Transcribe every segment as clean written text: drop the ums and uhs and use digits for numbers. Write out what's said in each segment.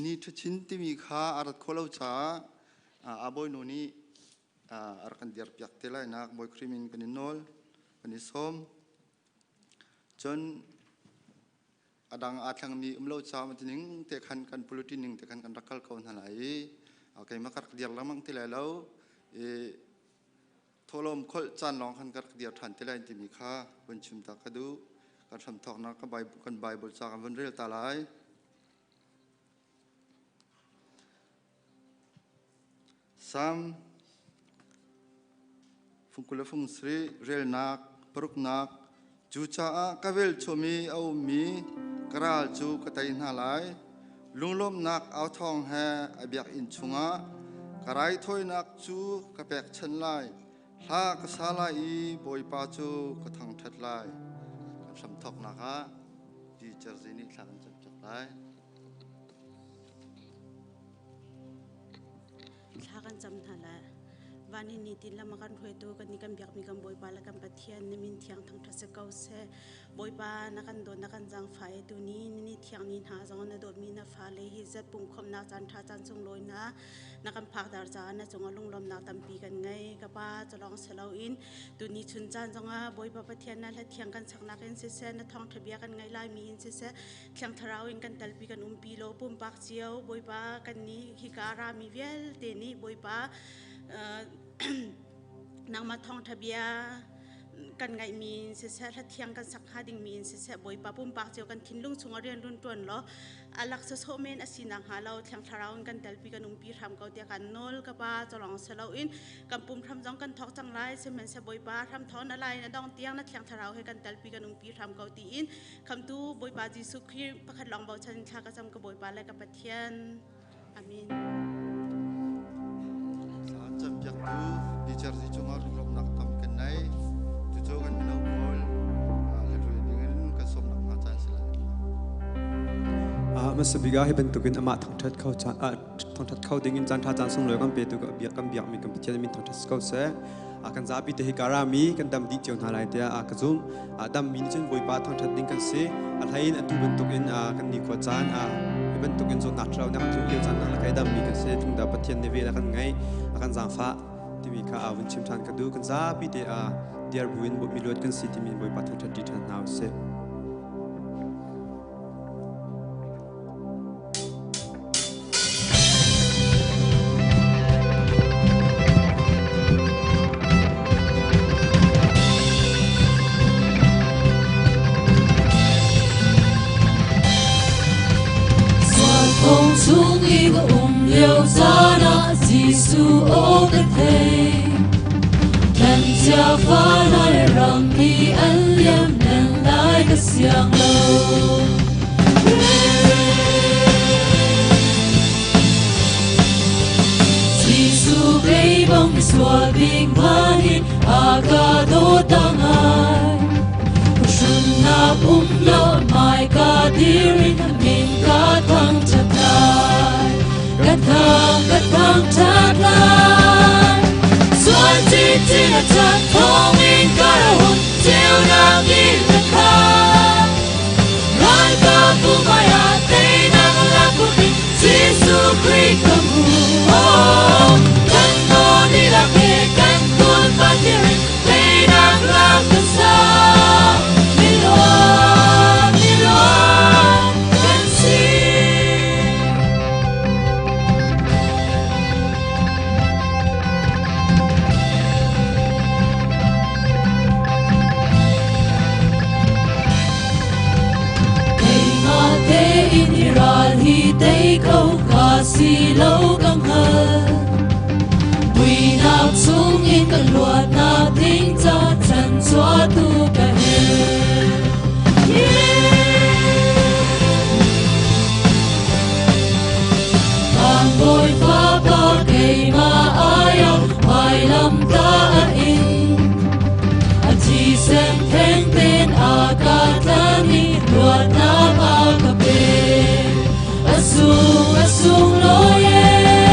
Ni Ṭhachin timi kha a rat khawh lo caah a bawinu nih a rak kan dirpiak te lai nak Bawi Khrih min kan i nawl, kan i sawm. Cun a dang aa thlangmi um lo caah ning te khan kan politi ning te khan kan rak kal ko hna lai i keimah ka rak dir lengmang ti lai lo i thawhlawm kholh caan lawng khan ka rak dir ṭhan te lai timi kha vun chim ta ka duh. Kan hramthawknak kan Bible ca kan vun rel ta lai. Salm fung 20 le fung sarih relnak paruknak. Cucaah ka velchum i a ummi ka ral cu ka tei hna lai. Lunglawmhnak authawng he a biakinn chungah ka raithawinak cu ka pekchanh lai. Hla ka sa lai i Bawipa cu ka thangṭhat lai. Kan hramthawknak ah Teacher Zi nih thla kan campiak lai. Thla kan cam hna lai. Van in nitin lam a kan hruaitu kan ni kan biakmi kan Bawipa le kan Pathian na min thiang thangṭhat si ko seh. Bawipa na kan dawt na kan zaangfah i tuni ni thiang ni hna zong na dawtmi na fale hi zat pumkhawmnak caan ṭha caan sunglawi na na kan phakter caah na cungah lunglawmnak tampi kan ngei. Ka pa culawng si loin tuni chun caan zongah Bawipa Pathian na hla thiang kan saknak in siseh na thawngṭha bia kan ngaih laimi in siseh Thiang Thlarau in kan telpi kan umpi law pumpak cio Bawipa kan nih hika rami vialte nih Bawipa nangmah thawngṭha bia kan ngaihmi in siseh hlathiang kan sak hnga dingmi in siseh Bawipa pumpak cio kan thinlung chungah rian run ṭuan law a lak sawsawh men a sinak hnga lo Thiang Thlarau in kan telpi kan umpi hram ko tiah kan nawl. Ka pa cawlong si loin kan pum hram zong kan thawk cang lai, sihmanhseh Bawipa hram thawn a lai na dong tiang na Thiang Thlarau he kan telpi kan umpi hram ko tiin Khamtu Bawipa Jesuh Khrih pakhat lawng bochan in thla ka cam, ka Bawipa le ka Pathian. Amen. Thla campiaktu teacher zi cungah lunglawmhnak tam kan nei. Cucu kan mino pawl hlaṭuai dingin kan sawmnak hna caan si lai. Hmasa bik ah hi bantukin amah thangṭhat kho thangṭhat kho dingin caan ṭha caan sunglawi kan petu kan biakmi kan Pathian min thangṭhat si ko seh. Kan zapi te hi karami kan dam dih cio hna lai tiah ka zumh. Dammi nih cun Bawipa thangṭhat ding kan si. A hlei in atu bantukin kan nikhua caan hi bantukin zawtnak ṭhalo nak tlung lio caan nak le kai dammi kan si. Tlung dah Pathian nih vel a kan ngeih, a kan zaangfah timi kha vun chim ṭhan ka duh. Kan zapi te diar buin miluat kan si timi Bawipa thangṭhat ṭi ṭhan hna usih. Sualthong chung i ka um lio caan ah Jesuh aw ka thei. Kan chia fa lai rang i an liam len lai ka siang lo. Jesuh kei bang misual bik hmanin a ka dawt ngai. Hrunak um lo hmai ka dir in a min ka thangṭhat lai. Ka thang, ka thangṭhat lai. Sual chinchin a ṭhat thawngin ka ra hun, ceunak in ka khat. Ralkapbu hmaiah teinak lakhutin Jesuh Khrih ka hmu. Oh, kan nawl dihlak he kan kun pathirin teinak lak ka sa. Miluan, miluan kan si. Keimah tein i ral hi tei kho ka si lo ka hngal. Muihnak chungin ka luatnak ding ca chan chuahtu ka herh. Van Bawipa pa keimah aiah hmailam ta a in. A thisen thengten a ka tlan i luatnak a ka pek. A sung, a sunglawi e.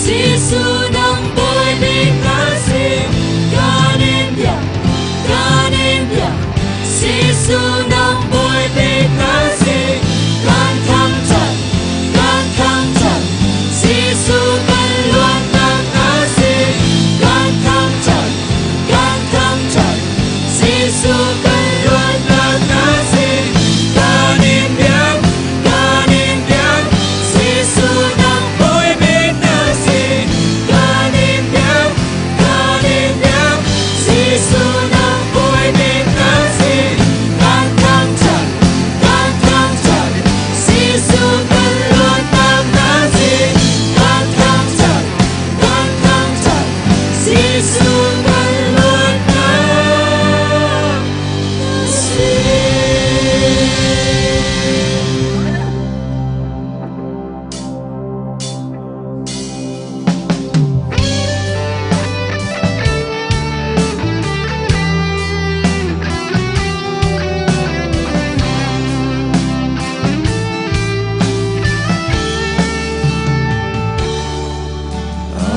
Jesuh nang bawi bik na si. Kan in biak, kan in biak. Jesuh nang bawi bik na si. Kan thangṭhat, kan thangṭhat. Jesuh kan luatnak na si. Kan thangṭhat, kan thangṭhat. Jesuh kan luatnak na si. Kan in biak, kan in biak. Jesuh nang bawi bik na si. Kan in biak, kan in biak. Jesuh nang bawi bik na si. Kan thangṭhat, kan thangṭhat. Jesuh kan luatnak na si. Kan thangṭhat, kan thangṭhat. Jesuh kan luatnak na si.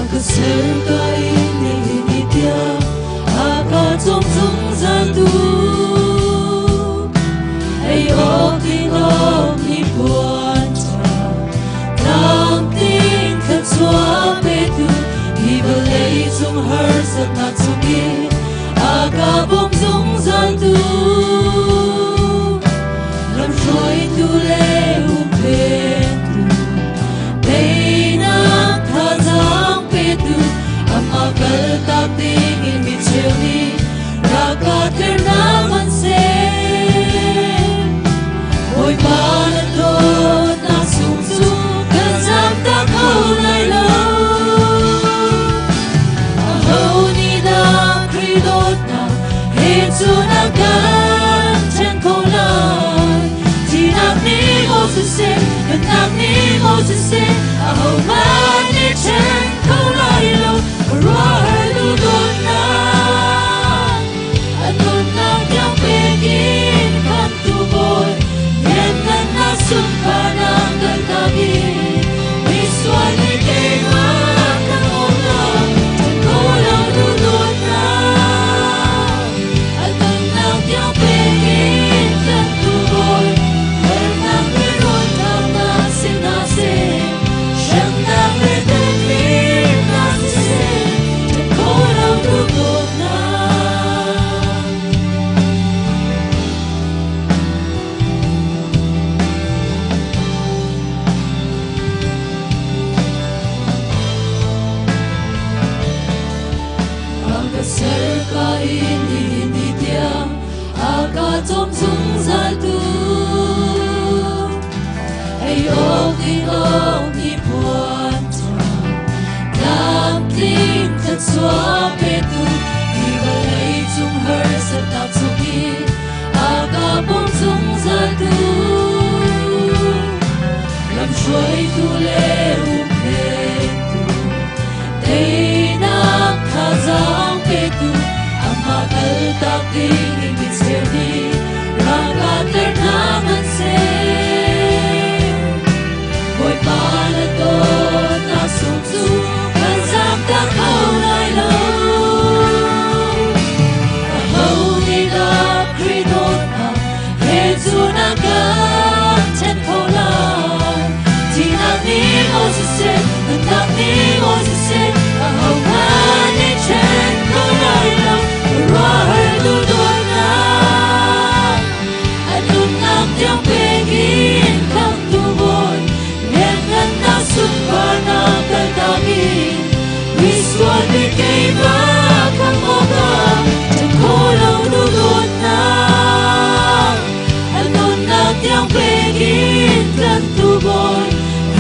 Aka ser ka ini ni tiang aka chom zungzal tu ei ok ding ok ni puan tha tlam ting kha chua pe tu hi vawlei cung harsatnak chung i aka bawm zungzal tu lamhruaitu le huhphentu teinak thazaang petu amah kaltak dingin mi cheu nih raka tlernak an ser. Bawipa na dawtnak sung cu kan zamtak kho lai lo. Aho nih dah Khrih dawtnak he cun a kan ṭhen kho lai? Thihnak nih maw siseh, nunnak nih maw siseh, ahohmanh nih ṭhen kho lai lo. Khuaruahhar duhdawtnak, a nunnak tiang pek in khamhtu Bawi, lianngannak sunparnak kaltak in misual nih keimah kan awknak ṭhen kho lo duhdawtnak, a nunnak tiang pek in tlanhtu Bawi, harnak le rawlṭamnak si hna seh, hremnak le temhinnak siseh, ṭhen kho lo duhdawtnak. A ka ser ka in nihin ni tiang a ka cawm zungzal tu ei awk ding awk ni puan ṭha tlamtling thluachuah petu hi vawlei cung harsatnak chung i a ka bawm zungzal tu lamhruaitu le huhphentu teinak thazaang petu amah kaltak ding in mi cheu nih ralka tlernak an ser. Bawipa na dawtnak sung cu kan zamtak kho lai lo. Aho nih dah Khrih dawtnak he cun a kan ṭhen kho lai? Thihnak nih maw siseh, nunnak nih maw siseh, ahohmanh nih ṭhen kho lai lo. Khuaruahhar duhdawtnak, a nunnak tiang pek in khamhtu Bawi, lianngannak sunparnak kaltak in misual mi keimah khamh awkah ṭhen kho lo duhdawtnak, a nunnak tiang pek in tlanhtu Bawi,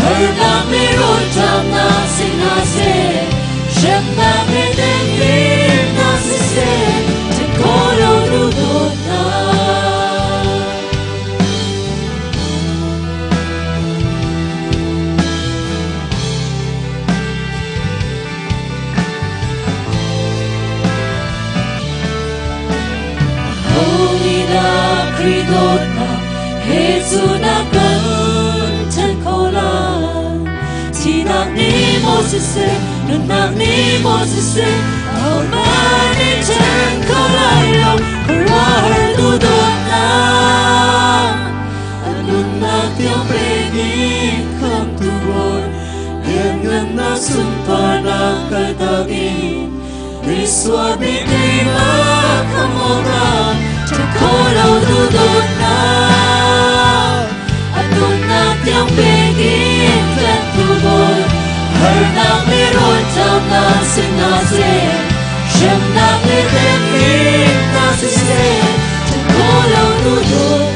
harnak le rawlṭamnak si hna seh, hremnak le temhinnak siseh, ṭhen kho lo duhdawtnak. Aho nih dah Khrih dawtnak he cun a kan ṭhen kho lai? Thihnak Thihnak nih maw siseh, nunnak nih maw siseh, ahohmanh nih ṭhen kho lai lo, khuaruahhar tu dawtnak. A nunnak tiang pek in khamtu Bawi, lianngannak sunparnak kaltak in, misual mi keimah khamh awkah ṭhen kho lo tu dawtnak. A nunnak tiang pek in tlanhtu Bawi, harnak le rawlṭamnak si hna seh, hremnak le temhinnak siseh, ṭhen kho lo tu dawtnak.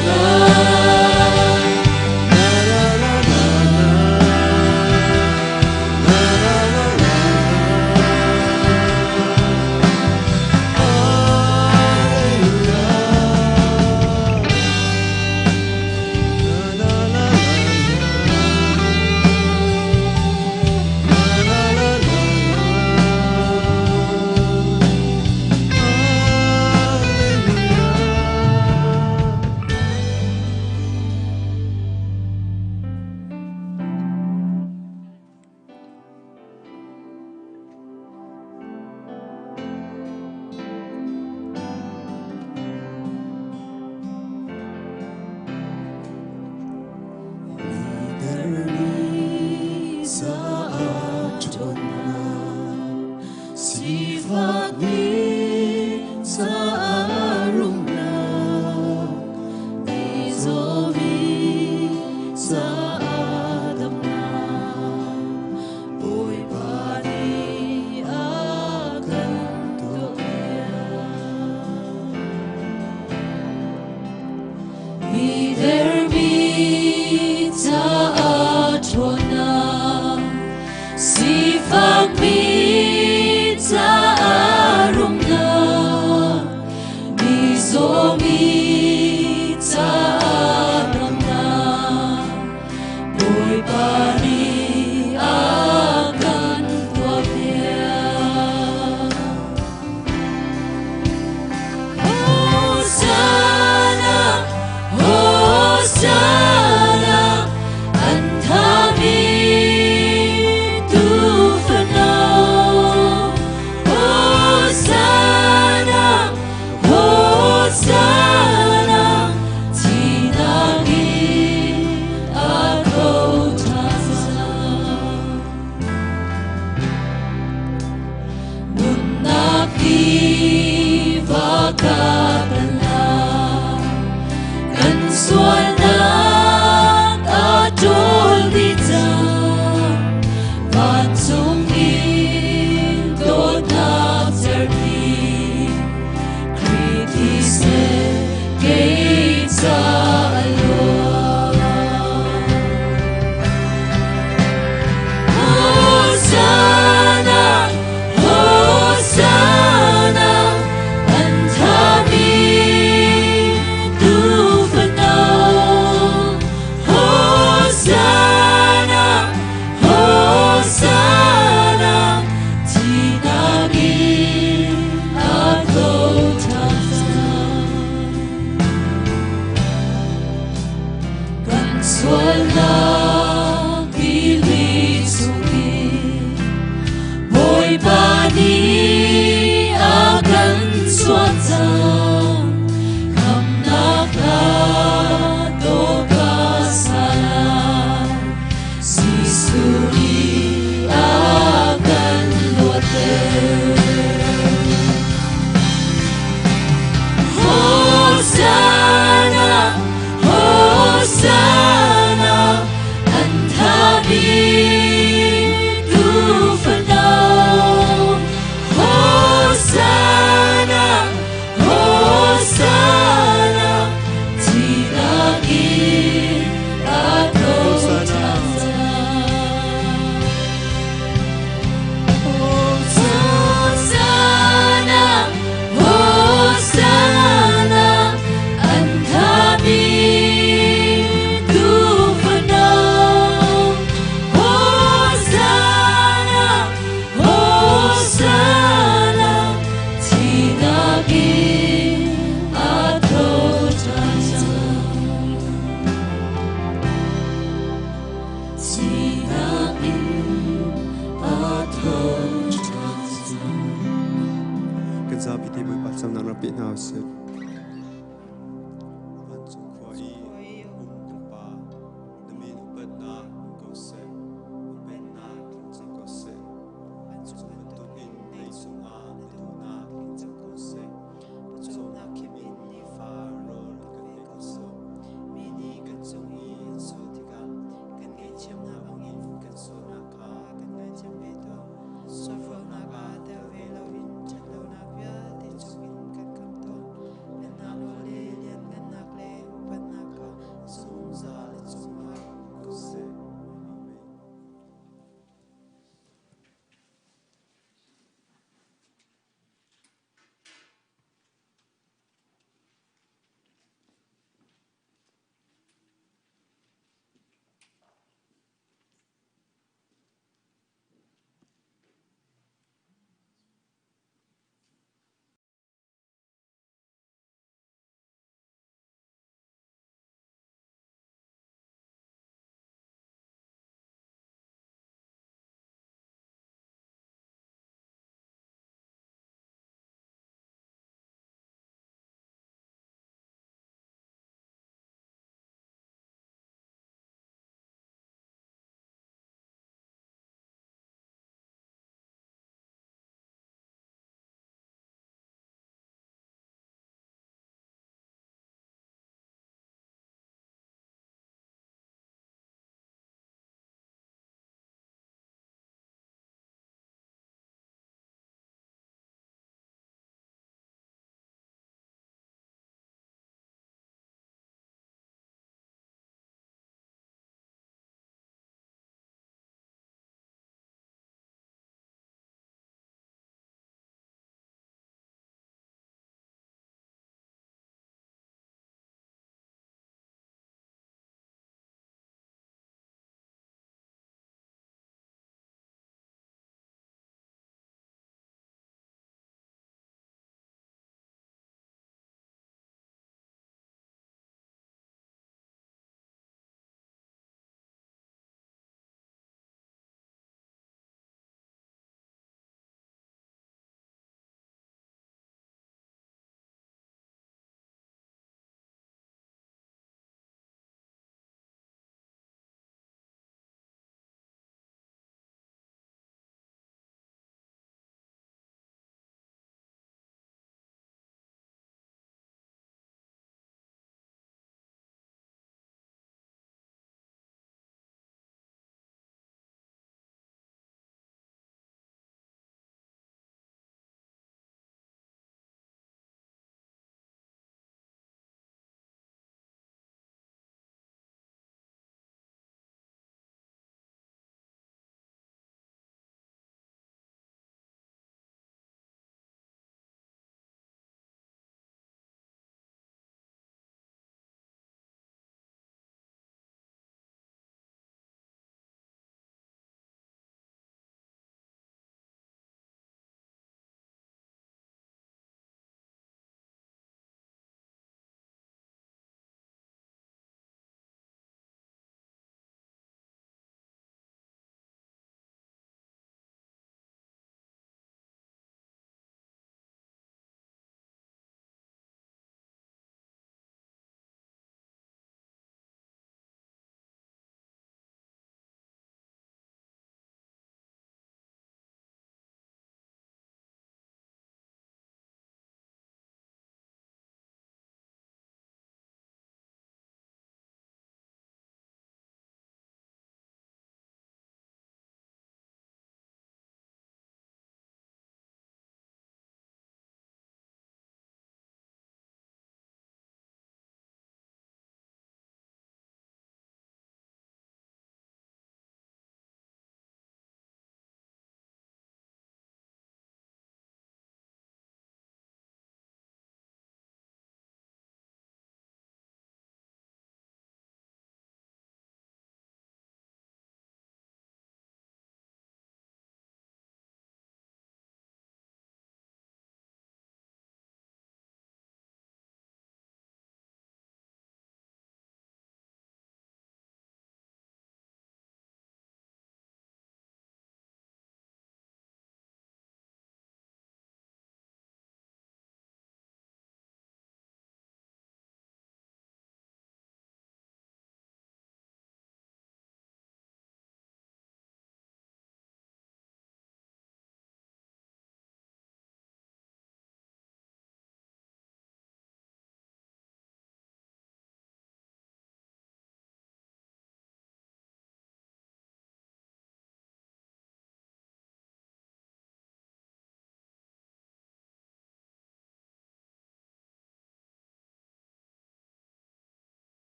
Sifak mi caah rumnak, mizaw mi caah damnak, Bawipa nih a kan tuahpiak. Mi dermi caah ṭhawnnak, sifak mi caah rumnak, mizaw mi caah damnak, Bawipa nih a kan tuahpiak. Hosanna, Hosanna, an thami tuufano. Hosanna, Hosanna, thihnak in a tho ṭhan. Nunnak tiva ka tan kan sualnak a ṭawl dih cang. Vancung in dawtnak cerhti, Khrih thisen kei ca a luang. Hosanna, Hosanna, an thami tuufano. Hosanna, Hosanna, Thlacamnak rak pe hna usih. Vancung khua i um kan Pa, na min upatnak um ko seh, na pennak tlung cang ko seh. Vancung bantukin leicung ah na duhnak tling cang ko seh. Pawcawmnak khim in nifa rawl kan pe ko sawh. Mi nih kan cung i an sual tikah kan ngaihthiamnak bangin kan sualnak kha kan ngaithiam ve tuah. Sualforhnak ah tel ve loin ṭhatlonak vialte chungin kan khamh tuah.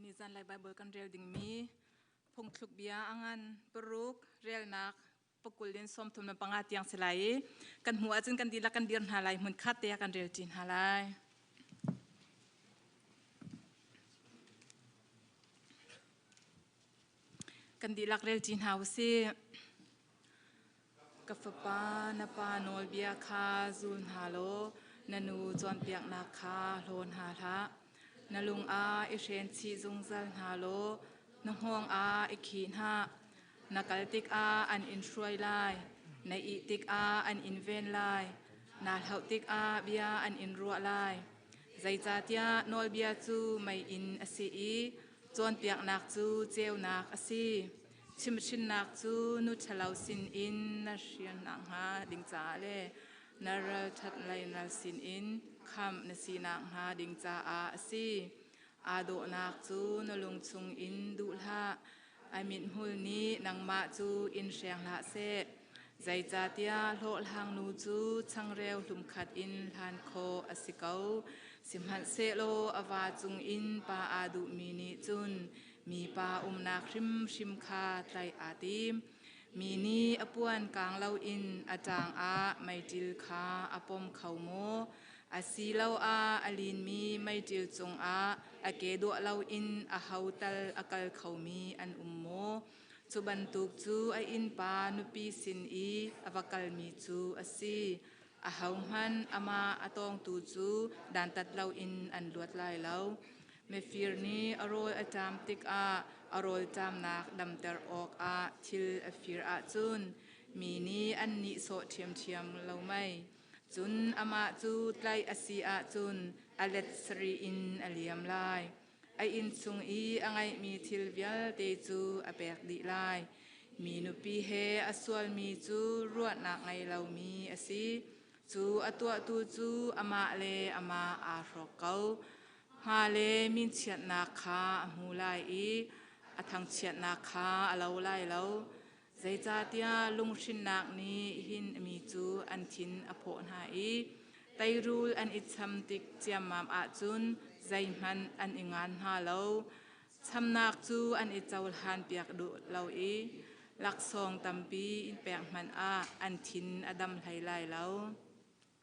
Ni zan lai Bible kan rel dingmi phungthluk bia a ngan paruk relnak pakul in sawmthum le panga tiang si lai i kan hmuh ahcun kan dihlak kan dir hna lai hmun khat te ah kan rel ṭi hna lai. Kan dihlak rel ṭi hna usih. Ka fapa, na pa nawlbia kha zul hna law na nu cawnpiaknak kha hlaw hna hlah. Na lung ah i hren chih zungzal hna law na hngawng ah i khih hna. Na kal tikah an in hruai lai, na ih tikah an in ven lai, naa hlauh tikah bia an in ruah lai. Zeicahtiah nawlbia cu meiinn a si i cawnpiaknak cu ceunak a si. Chimhhrinnak cu nu ṭhalo sinin na hrial nakhnga ding caah le na ralṭhat leinal sinin khamh na si nakhnga ding caah a si. Aa dawhnak cu na lung chungin duh hlah. A mithmul nih nangmah cu in hreng hlah seh. Zeicahtiah hlawhhlangnu cu changreu hlumkhat in hlan khawh a si ko. Sihmanhsehlaw a va cungin pa aa duhmi nih cun mipa umnak hrimhrim kha tlaih aa tim. Mi nih a puan kaang loin a ṭaang ah meiṭil kha a pom kho maw? Asiloah a linmi meiṭil cungah a ke duah loin aho tal a kal khomi an um maw? Cu bantuk cu a innpa nupi sin i a va kalmi cu a si. Ahohmanh amah a tawngtu cu dantat loin an luat lai lo. Mifir nih a rawl a ṭam tikah a rawl ṭamnak damter awkah thil a fir ahcun mi nih an nihsawh ṭhiamṭhiam lo mei? Cun amah cu tlaih a si ahcun a let sarih in a liam lai. A inn chung i a ngeihmi thil vialte cu a pek dih lai. Mi nupi he a sualmi cu ruahnak ngei lomi a si. Cu a tuahtu cu amah le amah aa hrawk ko. Hma le minchiatnak kha a hmu lai i a thangchiatnak kha a lo lai lo. Zeicahtiah lunghrinnak nih hin mi cu an thin a phawh hna i teirul an i cham tik ciammam ahcun zeihmanh an i ngan hna lo. Chamnak cu an i cohlanpiak duh lo i laksawng tampi in pek hmanh ah an thin a dam hlei lai lo.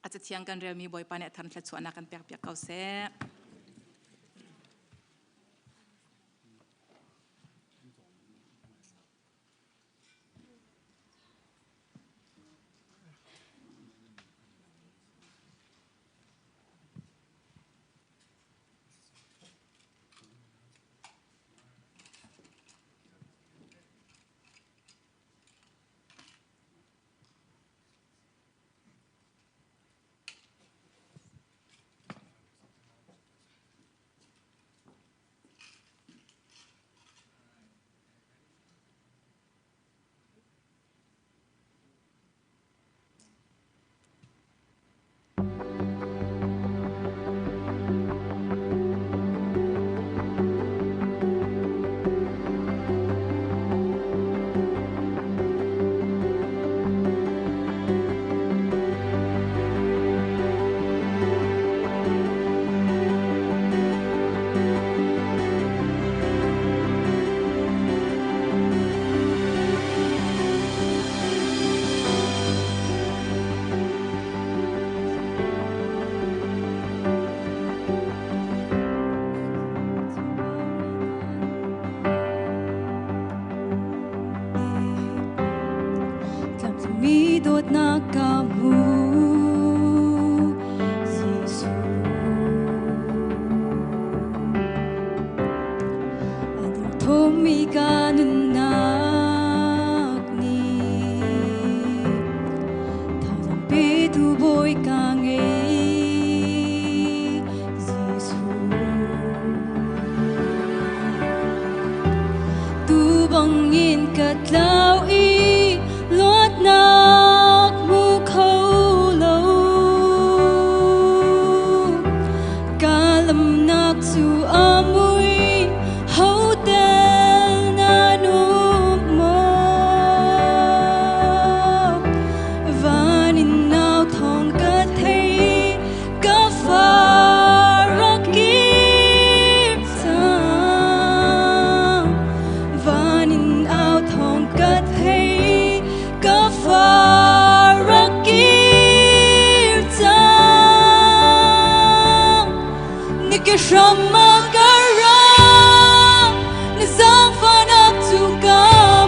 A cathiang kan relmi Bawipa nih a thar thluachuahnak kan pekpiak ko seh. Mi dawtnak ka hmu Jesuh a derthawmmi ka nunnak nih thazaang petu Bawi ka ngei Jesuh Tu bangin ka tlau i luatnak hmu kho lo. Ka lamnak cu a mui, hotel nan um maw? Van in nau thawng ka thei, ka far a kir cang. Hram a ka ra na zaangfahnak cu ka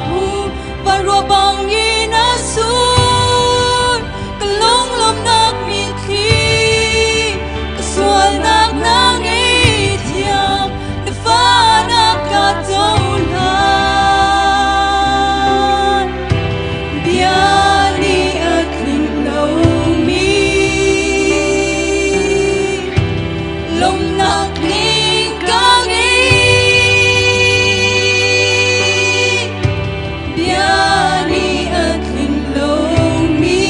hmu vanruah bangin a sur ka lunglawmhnak mitthli ka sualnak na ngaihthiam na fahnak ka cohlan bia nih a tlinh lomi lawmhnak tling ka ngei bia nih a tlinh lomi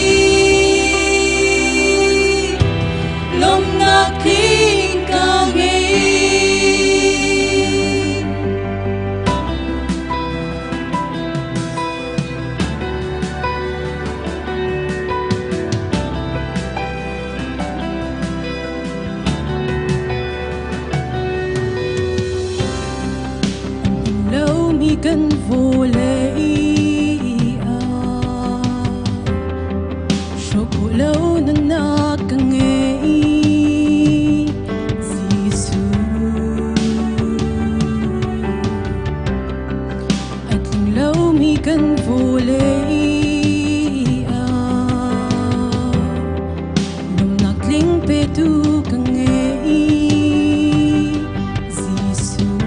lawmhnak tling ka ngei. Lomi kan vawlei ah hrawk lo nak ka ngei Jesuh. A tling lomi kan vawlei ah Lawmhnak tling petu ka ngei Jesuh.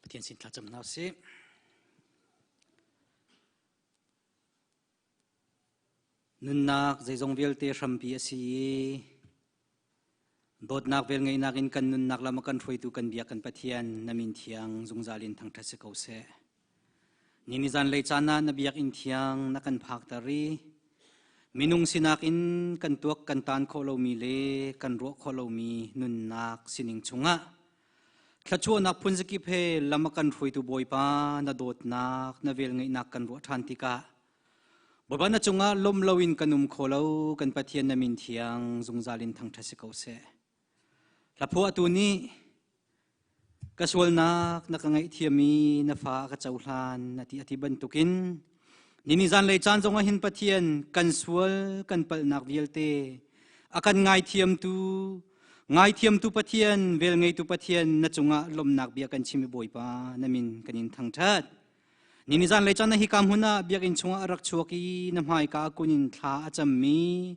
Pathian sin thlacam hna usih. Nunnak zeizong vialte hrampi a si i dawtnak velngeihnak in kan nunnak lam a kan hruaitu kan biak kan Pathian na min thiang zungzal in thangṭhat si ko seh. Ni ni zanlei caan ah na biakinn thiang na kan phakter i minung sinak in kan tuak kan tan khawh lomi le kan ruah khawh lomi nunnak sining chungah Thluachuahnak phunzakip he lam a kan hruaitu Bawipa na dawtnak na velngeihnak kan ruah ṭhan tikah Bawipa na cungah lawm loin kan um kho lo kan Pathian na min thiang zungzal in thangṭhat si ko seh. Hlaphuahtu nih ka sualnak na ka ngaihthiam i na fa ka cohlan na ti a ti bantukin nini zanlei caan zongah hin Pathian kan sual kan palhnak vialte a kan ngaithiamtu Ngaithiamtu Pathian, velngeitu Pathian, na cungah lawmhnak bia kan chim i Bawipa, na min kan in thangṭhat. Ni ni zanlei caan na hika hmun ah biakinn chungah a rak chuak i na hmaika kun in thla a cammi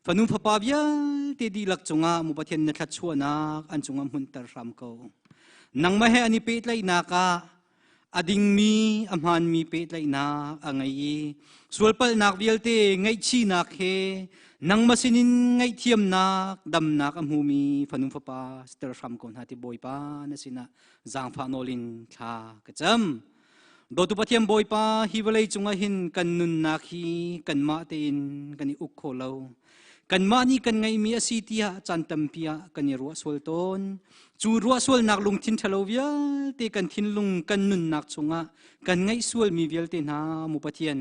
fanu fapa vialte dihlak cungah mu Pathian na thluachuahnak an cungah hmunter hram ko. Nangmah he an i pehtlaihnak ah a dingmi a hmaanmi pehtlaihnak a ngei i sualpalhnak vialte ngaihchihnak he nangmah sinin ngaihthiamnak damnak a hmumi fanu fapa siter hram ko hna ti Bawipa na sinah zaangfah nawl in thla ka cam. Dawtu Pathian Bawipa hi vawlei cungah hin kan nunnak hi kanmah tein kan i uk kho lo. Kanmah nih kan ngeihmi a si tiah caan tampi ah kan i ruah sual tawn. Cu ruah sualnak lungthin ṭhalo vialte kan thinlung kan nunnak chungah kan ngeih sualmi vialte hna mu Pathian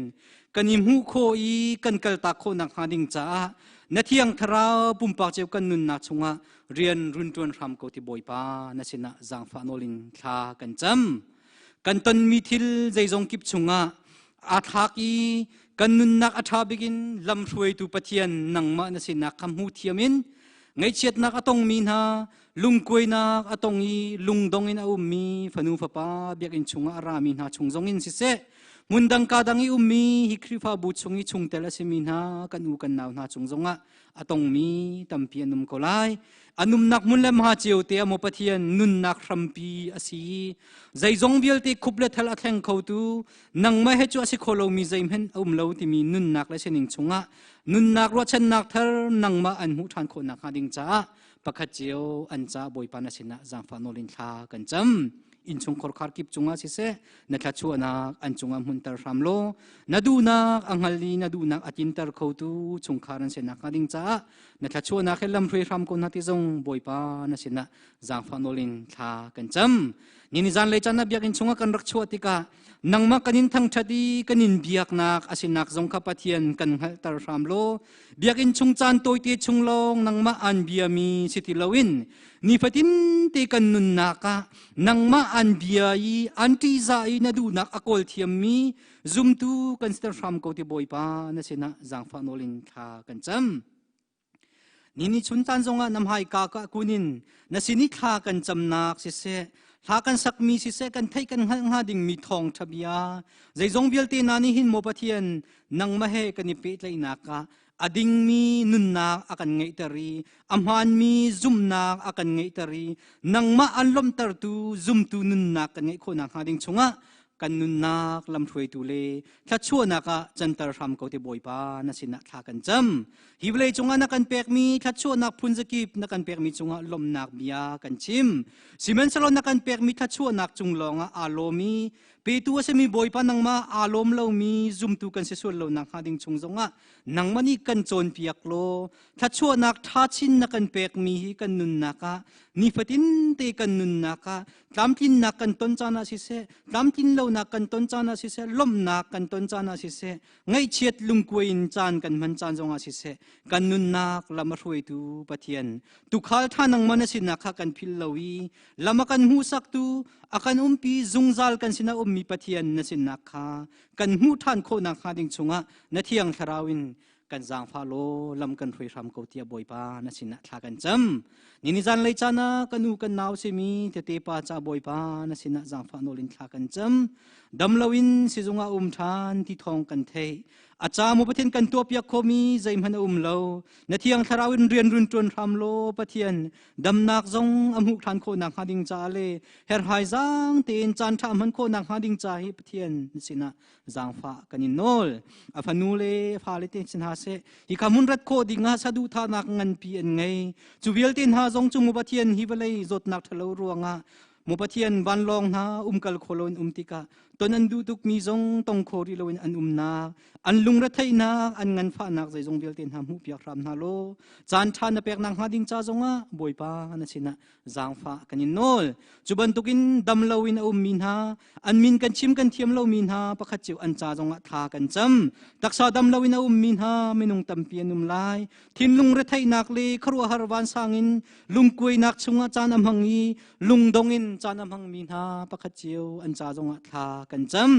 kan i hmuh khawh i kan kaltak khawhnak hnga ding caah na thiang thlarau pumpak cio kan nunnak chungah rian run ṭuan hram ko ti Bawipa na sinah zaangfah nawl in thla kan cam. Kan tonmi thil zeizong kip chungah aa thlak i kan nunnak a ṭha bik in lamhruaitu Pathian nangmah na sinak kha hmu thiam in ngaihchiatnak a tongmi hna lungkuainak a tong i lungdong in a ummi fanu fapa biakinn chungah a rami hna chung zong in siseh hmundang ka dang i ummi hi Khrihfabu chung i chungtel a simi hna kan u kan nau hna chung zongah a tongmi tampi an um ko lai an umnak hmun le hma cio te ah maw Pathian nunnak hrampi a si zeizong vialte khup le thal a thleng khotu nangmah he cu a si kho lomi zeihmanh a um lo timi nunnak le sining chungah nunnak ruahchannak thar nangmah an hmuh ṭhan khawh nakhnga ding caah pakhat cio an ca Bawipa na sinah zaangfah nawl in thla kan cam innchung khorkhar kip cungah siseh na thluachuahnak an cungah hmunter hram law na duhnak a hngal i na duhnak a tinter khotu chungkhar an si nakhnga ding caah na thluachuahnak he lamhruai hram ko hna ti zong Bawipa na sinah zaangfah nawl in thla kan cam ni ni zanlei caan na biakinn chungah kan rak chuah tikah nangmah kan in thangṭhat i kan in biaknak a sinak zong kha Pathian kan hngalhter hram law biakinn chung caan tawite chung lawng nangmah aan biami si ti loin nifatin te kan nunnak ah nangmah aan bia i aan ṭihzah i na duhnak a kawl thiammi zumtu kan siter hram ko ti Bawipa na sinah zaangfah nawl in thla kan cam. Ni ni chun caan zongah na hmaika ka kunin na sin i thla kan camnak siseh hla kan sakmi siseh kan theih kan hngalh hnga dingmi thawngṭha bia zeizong vialte na nih hin maw Pathian nangmah he kan i pehtlaihnak ah a dingmi nunnak a kan ngeihter i a hmaanmi zumhnak a kan ngeihter i nangmah an lawmhtertu zumtu nunnak kan ngeih khawh nakhnga ding chungah kan nunnak lamhruaitu le thluachuahnak ah canter hram ko te Bawipa na sinah thla kan cam hi vawlei cungah na kan pekmi thluachuahnak phun zakip na kan pekmi cungah lawmhnak bia kan chim sihmanhsehlaw na kan pekmi thluachuahnak cung lawngah aa lawmi petu a simi Bawipa nangmah aa lawm lomi zumtu kan si sual lo nakhnga ding chung zongah nangmah nih kan cawnpiak law thluachuahnak ṭha chin na kan pekmi hi kan nunnak ah nifatin te kan nunnak ah tlamtlinnak kan ton caan ah siseh tlamtlin lonak kan ton caan ah siseh lawmhnak kan ton caan ah siseh ngaihchiat lungkuai in caan kan hman caan zongah siseh kan nunnak lam a hruaitu Pathian tukhal ṭha nangmah na sinak kha kan phil lo i lam a kan hmuhsaktu a kan umpi zungzal kan sinah ummi Pathian na sinak kha kan hmuh ṭhan khawh nakhnga ding chungah na thiang thlarau in kan zaangfah law lam kan hruai hram ko tiah Bawipa na sinah thla kan cam. Ni ni zanlei caan ah kan u kan nau simi tete pa ca Bawipa na sinah zaangfah nawl in thla kan cam. Dam loin sizung ah um ṭhan ti thawng kan theih. A ca mu Pathian kan tuahpiak khomi zeihmanh a um lo. Na thiang thlarau in rian run ṭuan hram law Pathian damnak zong a hmuh ṭhan khawhnak hnga ding caah le herhai zaang tein caan ṭha hman khawhnak hnga ding ca hi Pathian sinah zaangfah kan in nawl. A fanu le fale te sin hna seh hi ka hmun rat khawh ding ah saduhthahnak nganpi an ngei. Cu vialte hna zong cu mu Pathian hi vawlei zawtnak ṭhalo ruangah mu Pathian vanlawng hna umkal kho loin um tikah ton an duh tukmi zong tong kho rih loin an umnak an lungretheihnak an nganfahnak zeizong vialte hna hmuhpiak hram hna law caan ṭha na peknak hnga ding ca zongah Bawipa na sinah zaangfah kan in nawl. Cu bantukin dam loin a ummi hna an min kan chim kan thiam lomi hna pakhat cio an ca zongah thla kan cam. Taksa dam loin a ummi hna minung tampi an um lai. Thinlung retheihnak le khuaruahhar vansang in lungkuainak chungah caan a hmang i lungdong in caan a hmangmi hna pakhat cio an ca zongah thla kan cam.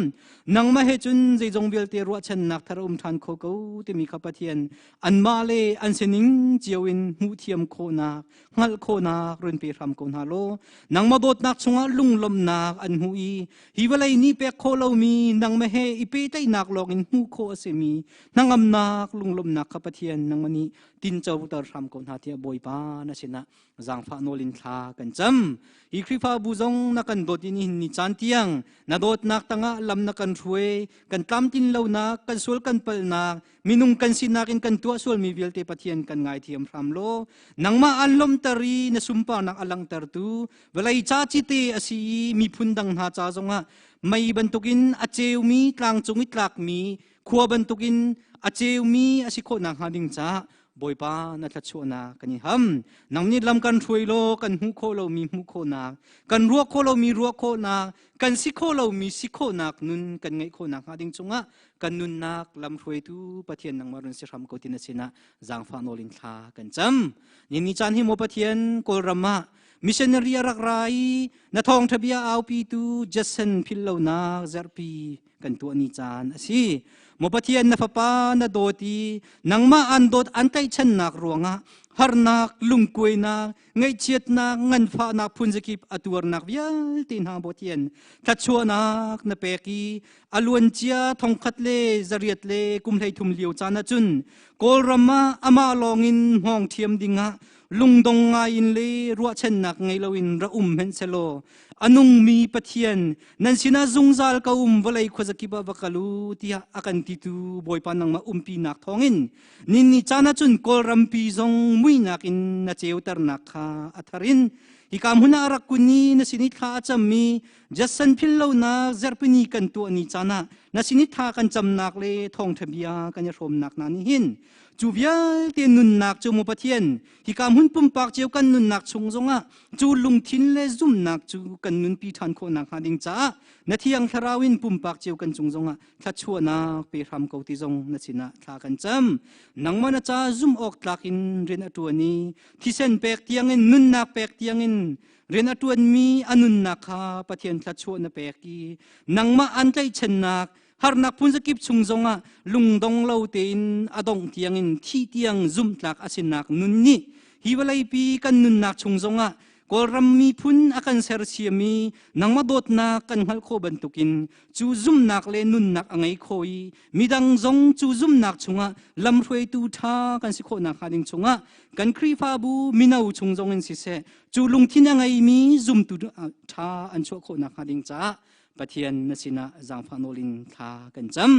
Nangmah he cun zeizong vialte ruahchannak thar a um ṭhan kho ko timi kha Pathian anmah le an sining cio in hmuhthiam khawhnak hngalh khawhnak run pe hram ko hna law nangmah dawtnak chungah lunglawmhnak an hmuh i hi vawlei nih pek khawh lomi nangmah he i pehtlaihnak lawngin hmuh khawh a simi hnangamnak lunglawmhnak kha Pathian nangmah nih tincoter hram ko hna tiah Bawipa na sinah zaangfah nawl in thla kan cam. Hi Khrihfabu zong na kan dawt in nihin ni caan tiang na dawtnak tangah lam na kan hruai, kan tlamtlin lonak, kan sual kan palhnak, minung kan sinak in kan tuah sualmi vialte Pathian kan ngaithiam hram law nangmah an lawmhter i na sunparnak a langhtertu vawlei ca cite a si i miphun dang hna ca zongah mei bantukin a ceumi tlangcung i tlakmi khua bantukin a ceumi a si khawh nakhnga ding caah Bawipa na thluachuahnak kan i ham. Nang nih lam kan hruai law kan hmuh khawh lomi hmuh khawhnak, kan ruah khawh lomi ruah khawhnak, kan si khawh lomi si khawhnak nun kan ngeih khawh nakhnga ding cungah kan nunnak lamhruaitu Pathian nangmah run si hram ko ti na sinah zaangfah nawl in thla kan cam. Ni ni caan hi maw Pathian Kawlram ah missionary a rak ra i na thawngṭha bia aupitu Jason philhlonak zerhpi kan tuah ni caan a si. Maw Pathian na fapa na dawt i nangmah an dawt an tlaihchannak ruangah harnak, lungkuainak, ngaihchiatnak, nganfahnak phunzakip a tuarnak vialte hna Pathian thluachuahnak na pek i a luancia thongkhat le zariat le kum 13 lio caan ahcun Kawlram ah amah lawngin hmawng ṭhiam dingah lungdong ngai in le ruahchannak ngei loin ra um hmenh selaw a nungmi Pathian nan sinah zungzal ka um vawlei khuazakip ah va kal u tiah a kan titu Bawipa nangmah umpinak thawngin ninni caan ahcun Kawlrampi zong muihnak in na ceuternak kha a thar in hika hmun ah a rak kun i na sin i thla a cammi Jason philhlonak zarhpini kan tuah ni caan ah na sin i tha kan camnak le thawngṭha bia kan i hrawmnak hna nih hin cu vialte nunnak cu mu Pathian hika hmun pumpak cio kan nunnak chung zongah cu lungthin le zumnak cu kan nunpi ṭhan khawh nakhnga ding caah na thiang thlarau in pumpak cio kan cung zongah thluachuahnak pe hram ko ti zong na sinah thla kan cam. Nangmah na ca zumh awk tlak in rian a ṭuan i thisen pek tiangin nunnak pek tiangin rian a ṭuanmi a nunnak kha Pathian thluachuah na pek i nangmah an tlaihchannak harnak phunzakip chung zongah lungdong lo tein a dongh tiangin thih tiang zumhtlak a sinak nun nih hi vawleipi kan nunnak chung zongah Kawlram miphun a kan sersiam i nangmah dawtnak kan hngalh khawh bantukin cu zumnak le nunnak a ngei kho i midang zong cu zumnak chungah lamhruaitu ṭha kan si khawh nakhnga ding chungah kan Khrihfabu mino chung zong in siseh cu lungthin a ngeimi zumtu ṭha an chuah khawh nakhnga ding caah Pathian na sinah zaangfah nawl in thla kan cam.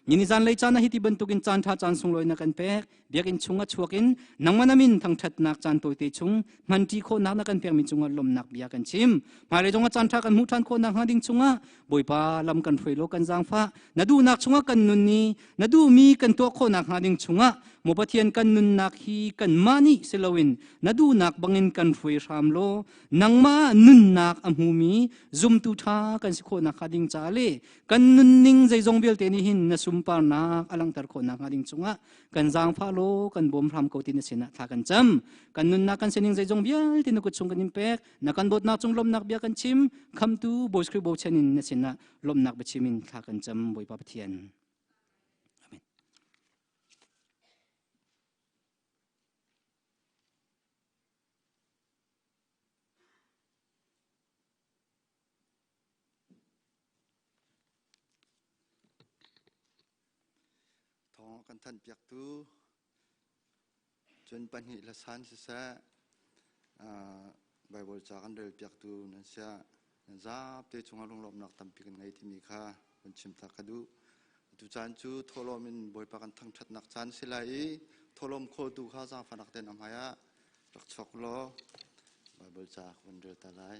Nini zanlei caan ah hiti bantukin caan ṭha caan sunglawi na kan pek. Biakinn chung a chuak in nangmah na min thangṭhatnak caan tawite chung hmanṭi khawhnak na kan pekmi cungah lawmhnak bia kan chim. Hmailei zongah caan ṭha kan hmuh ṭhan khawh nakhnga ding chungah Bawipa lam kan hruai law kan zaangfah. Na duhnak chungah kan nun i na duhmi kan tuah khawh nakhnga ding chungah maw Pathian kan nunnak hi kanmah nih si loin na duhnak bangin kan hruai hram law nangmah nunnak a hmumi zumtu ṭha kan si khawh nakhnga ding ca le kan nunning zeizong vialte nih hin na sunparnak a langhter khawh nakhnga ding cungah kan zaangfah law kan bawm hram ko ti na sinah thla kan cam. Kan nunnak kan sining zeizong vialte na kut chung kan in pek. Na kan dawtnak cung lawmhnak bia kan chim. Khamtu Bawi Khrih bochan in na sinah lawmhnak biachim in thla kan cam Bawipa Pathian. Amen. Thawng a kan thanpiaktu cun pahnih hlasan siseh Baibal ca kan relpiaktu nan siah nan zapi cungah lunglawmhnak tampi kan ngei timi kha kan chim ta ka duh. Atu caan cu thawhlawm in Bawipa kan thangṭhatnak caan si lai i thawhlawm khawltu kha zaangfahnak tein a hmai ah rak chuak law Baibal ca ka van rel ta lai.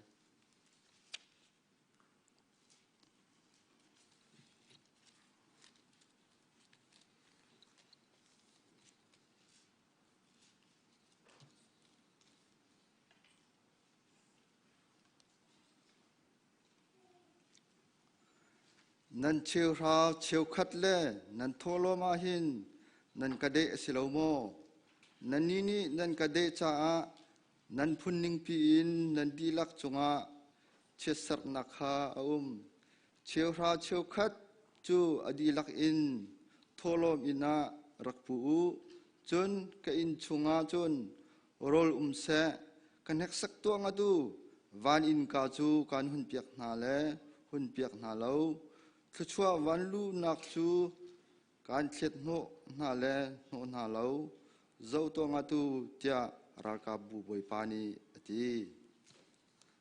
Nan cheuhra cheukhat le nan thawhlawm ah hin nan ka deh a si lo maw? Nannih nih nan ka deh caah nan phun ningpi in nan dihlak cungah chiatserhnak kha a um. Cheuhra cheukhat cu a dihlak in thawhlawm inn ah rak pu u. Cun ka inn chungah cun rawl um seh, ka hneksak tuah ngat u. Van innka cu kaan hunpiak hna le hunpiak hna lo. Thluachuah van luhnak cu kaan thlet hnawh hna le hnawh hna lo. Zoh tuah ngat u, tiah ralkapbu Bawipa nih a ti.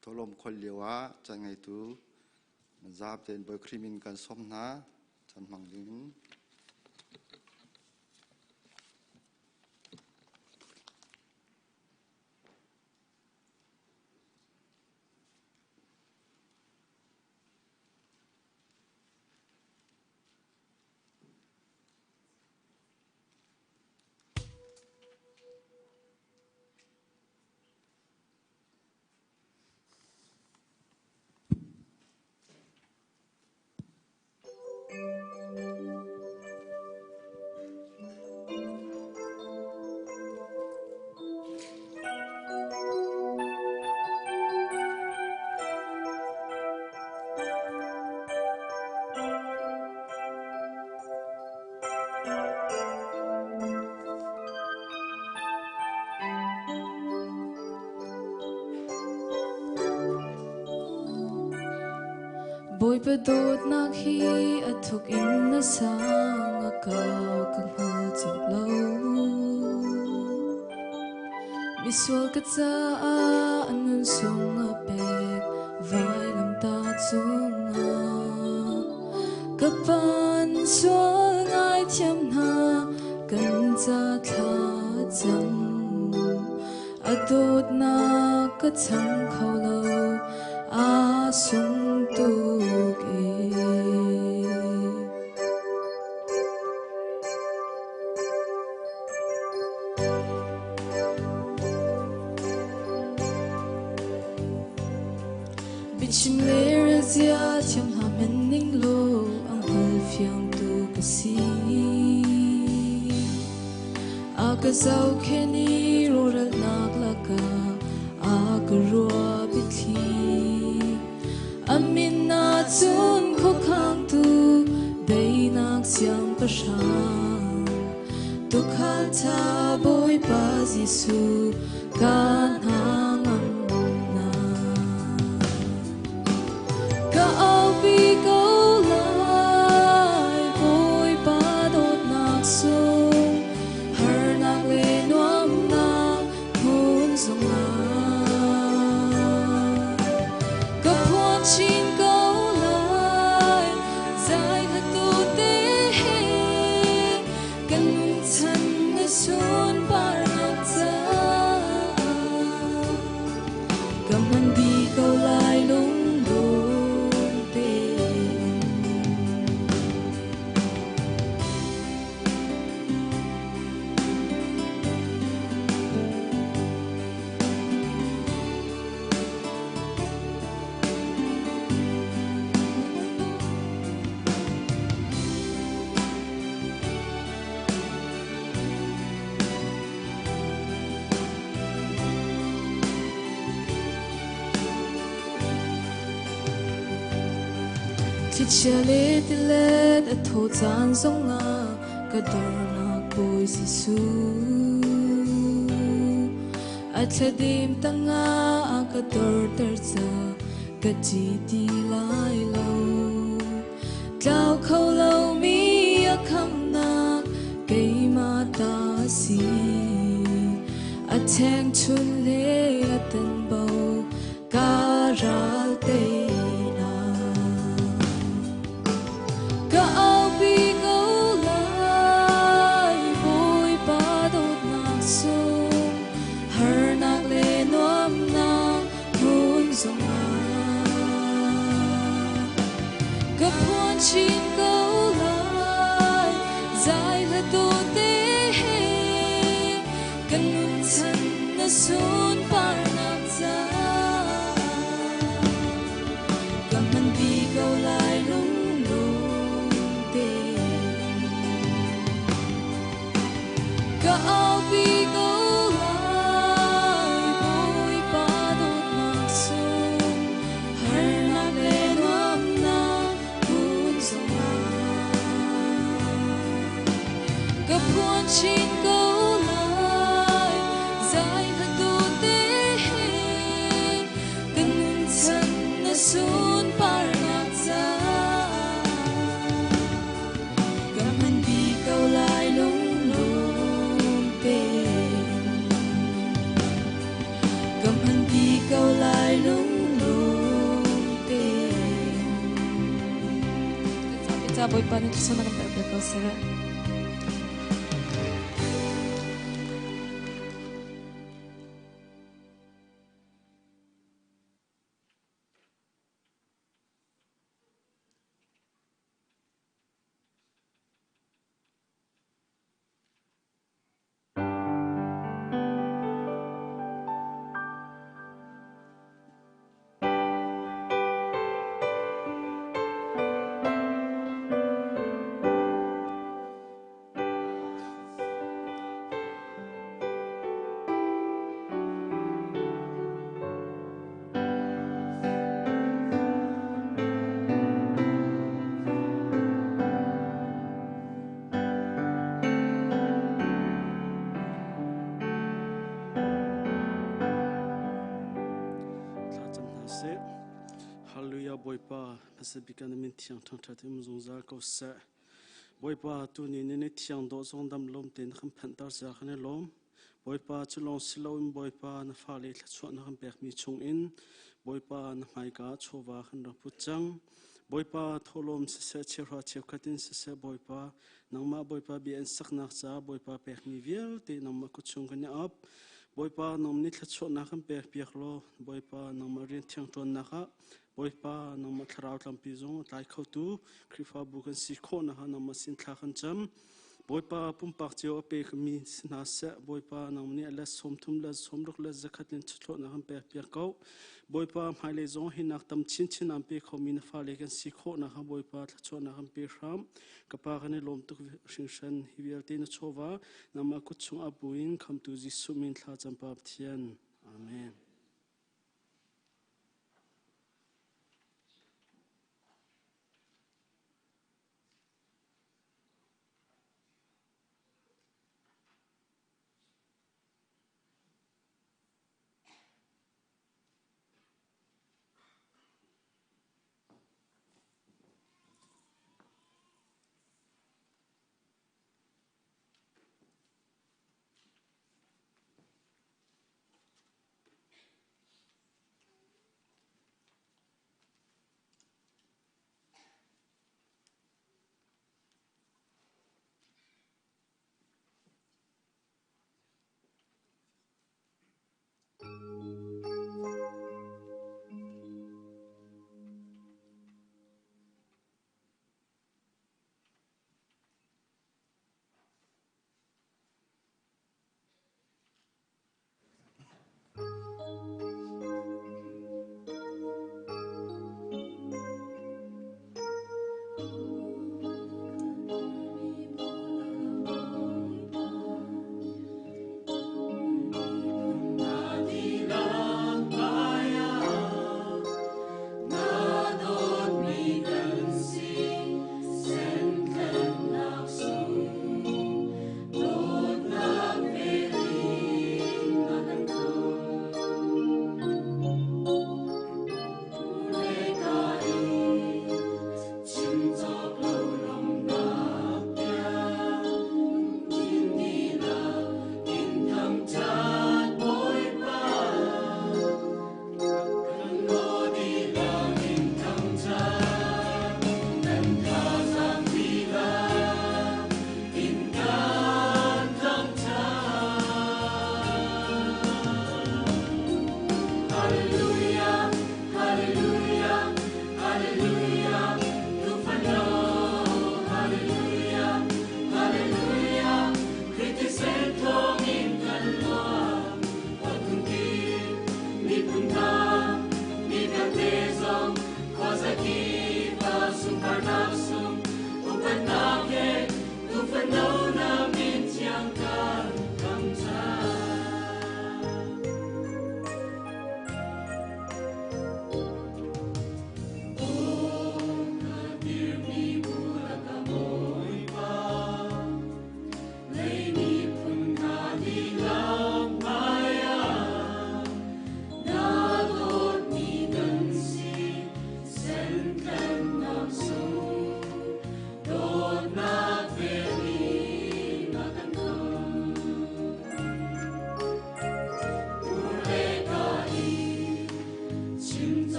Thawhlawm khol lio ah caan ngeitu nan zaap tein Bawi Khrih min kan sawm hna caan hmang ding. Bawipa dawtnak hi a thuk in na sang a kau ka hngal cawk lo. Misual ka caah a nun sung a pek vailamtah cungah. Ka pan sual ngaithiam hna kan ca thla cam. A dawtnak ka cham kho lo aa sung tuk e. Biachim le relzia thiam hna hmenh ning law a hngal fiangtu ka si. A ka zohkhenh i rawhralnak lakah a ka ruah biathli. A min ah cun khuakhangtu daihnak siangpahrang tuukhal ṭha Bawipa Jesuh ka hna ngamnak. Ka aupi ko lai Bawipa dawtnak sung harnak le nuamhnak hmun zungah ka phuan chin ko lai zai hlatu te he kan nun chan na sunparnak caah ka hman dih ko lai lunglawm tein. Thlichia le tilet a thaw caan zongah ka dornak Bawi Jesuh. A thladem tangah a ka dorter ca ka ṭi ti lai lo. Tlau kho lomi a khamnak si a theng chun le a tan bo ka ral te na ka aupi ko lai Bawipa dawtnak sung harnak le nuamnak hmun zongah ka phuan chin ko lai zai hla te he kan nun chan na sunparnak ca ka hman bi ko lai lunglawm te ka aupi ko lai Bawipa dawtnak sung harnak le nuamnak hmun zongah ka phuan chin ko lai zai hla te he kan nun chan na sunparnak ca ka hman bi ko lai lunglawm tein ka hman bi ko lai lunglawm tein Ca Bawipa nih thluachuah na kan pek ko seh. Thla cam hna sih. Hallelujah Bawipa hmasabik na min thiang thangthat in zungzal ko seh. Bawipa tu ni ni thiang dawh zong dam lawm tein kan phanhter cia kan i lawm. Bawipa cu lawng si loin Bawipa na fale thluachuah na kan pekmi chungin Bawipa na hmaika chawva kan rak put cang. Bawipa thawhlawm siseh cheuhra cheukhat in siseh Bawipa nangmah Bawipa bia in saknak caah Bawipa pekmi vialte nangmah kut chung kan i ap. Bawipa nang nih thluachuahnak kan pek piak law Bawipa nangmah rian thiang ṭuannak ah Bawipa nangmah thlarau tlampi zong a tlai khotu Khrihfabu kan si khawh nakhnga nangmah sin thla kan cam. Bawipa pumpak cio a pekmi si hna seh Bawipa nang nih a let 30 le 60 le 100 in chawhlawhnak kan pek piak ko. Bawipa hmailei zong hinak tam chinchin aan pe khomi na fale kan si khawh nakhnga Bawipa thluachuahnak kan pe hram. Ka pa kan i lawm tuk hringhran hi vialte na chawva nangmah kut chung ah buin khamtu Jesuh min thla cam pa Pathian. Amen.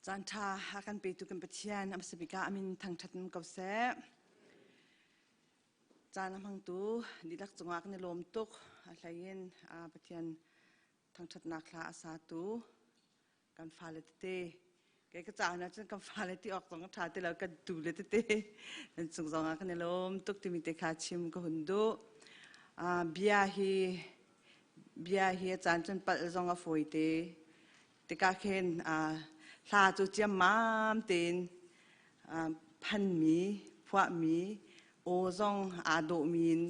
Caan ṭha a kan petu kan Pathian a hmasa bik ah a min thangṭhat in ko seh. Caan a hmangtu dihlak cungah kan i lawm tuk. A hleiin Pathian thangṭhatnak hla a satu kan fale tete kei ka caah cun kan fale ti awk zong a ṭha ti lo kan tu le tete nan cung zong ah kan i lawm tuk timi te kha chim ka hun duh. Bia hi bia hi a caan cun palh zong a fawi te. Tikah khin hla cu ciammam tein phanmi, phuahmi, aw zong aa dawhmi in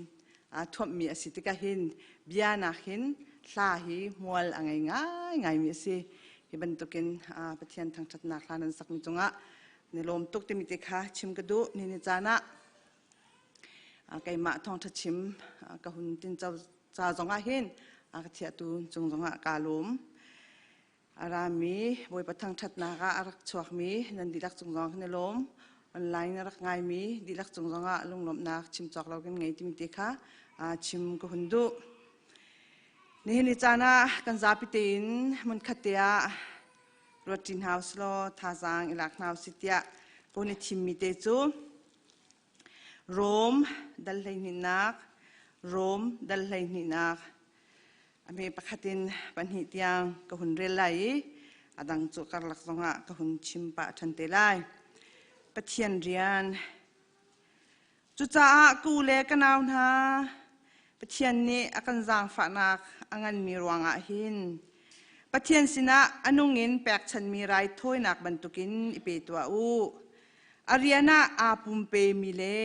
aa thuamhmi a si tikah hin bia nakin hla hi hmual a ngei ngaingaimi a si. Hi bantukin Pathian thangṭhatnak hla nan sakmi cungah ni lawm tuk timi te kha chim ka duh. Ni ni caan ah keimah thawngṭha chim ka hun tin ca zongah hin a ka thiahtu cung zongah kaa lawm. A rami Bawipa thangṭhatnak ah a rak chuakmi nan dihlak cung zong kan i lawm. Online a rak ngaimi dihlak cung zongah lunglawmhnak chim cawk lo kan ngei timi te kha chim ka hun duh. Nihin ni caan ah kan zapi tein hmunkhat te ah ruat ṭi hna usilaw thazaang i lak hna usih tiah ka hun i thimmi te cu Rom dal hleihnihnak, Rom dal hleihnihnak a hme pakhat in pahnih tiang ka hun rel lai i a dang cu karlak zongah ka hun chim pah ṭhan te lai. Pathian rian. Cucaah ka u le ka nau hna, Pathian nih a kan zaangfahnak a nganmi ruangah hin Pathian sinah a nung in pekchanhmi raithawinak bantukin i pe tuah u. A rian ah aa pumpemi le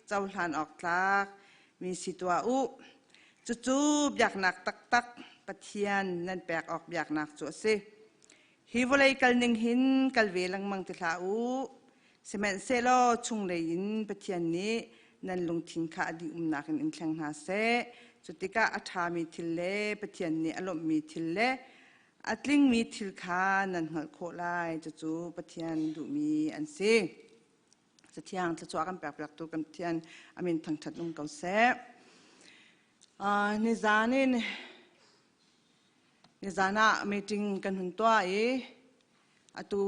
cohlan awk tlak mi si tuah u. Cucu biaknak taktak Pathian nan pek awk biaknak cu a si. Hi vawlei kal ning hin kal ve lengmang ti hlah u. Sihmanhsehlaw chunglei in Pathian nih nan lungthin kha a dih-umnak in in thleng hna seh. Cu tikah a ṭhami thil le Pathian nih a lawmhmi thil le A tlingmi thil kha nan hngalh khawh lai. Cucu Pathian duhmi an si. Cathiang thluachuah kan pekpiaktu kan Pathian a min thangṭhat um ko seh. Nizan in nizan ah meeting kan hun tuah i atu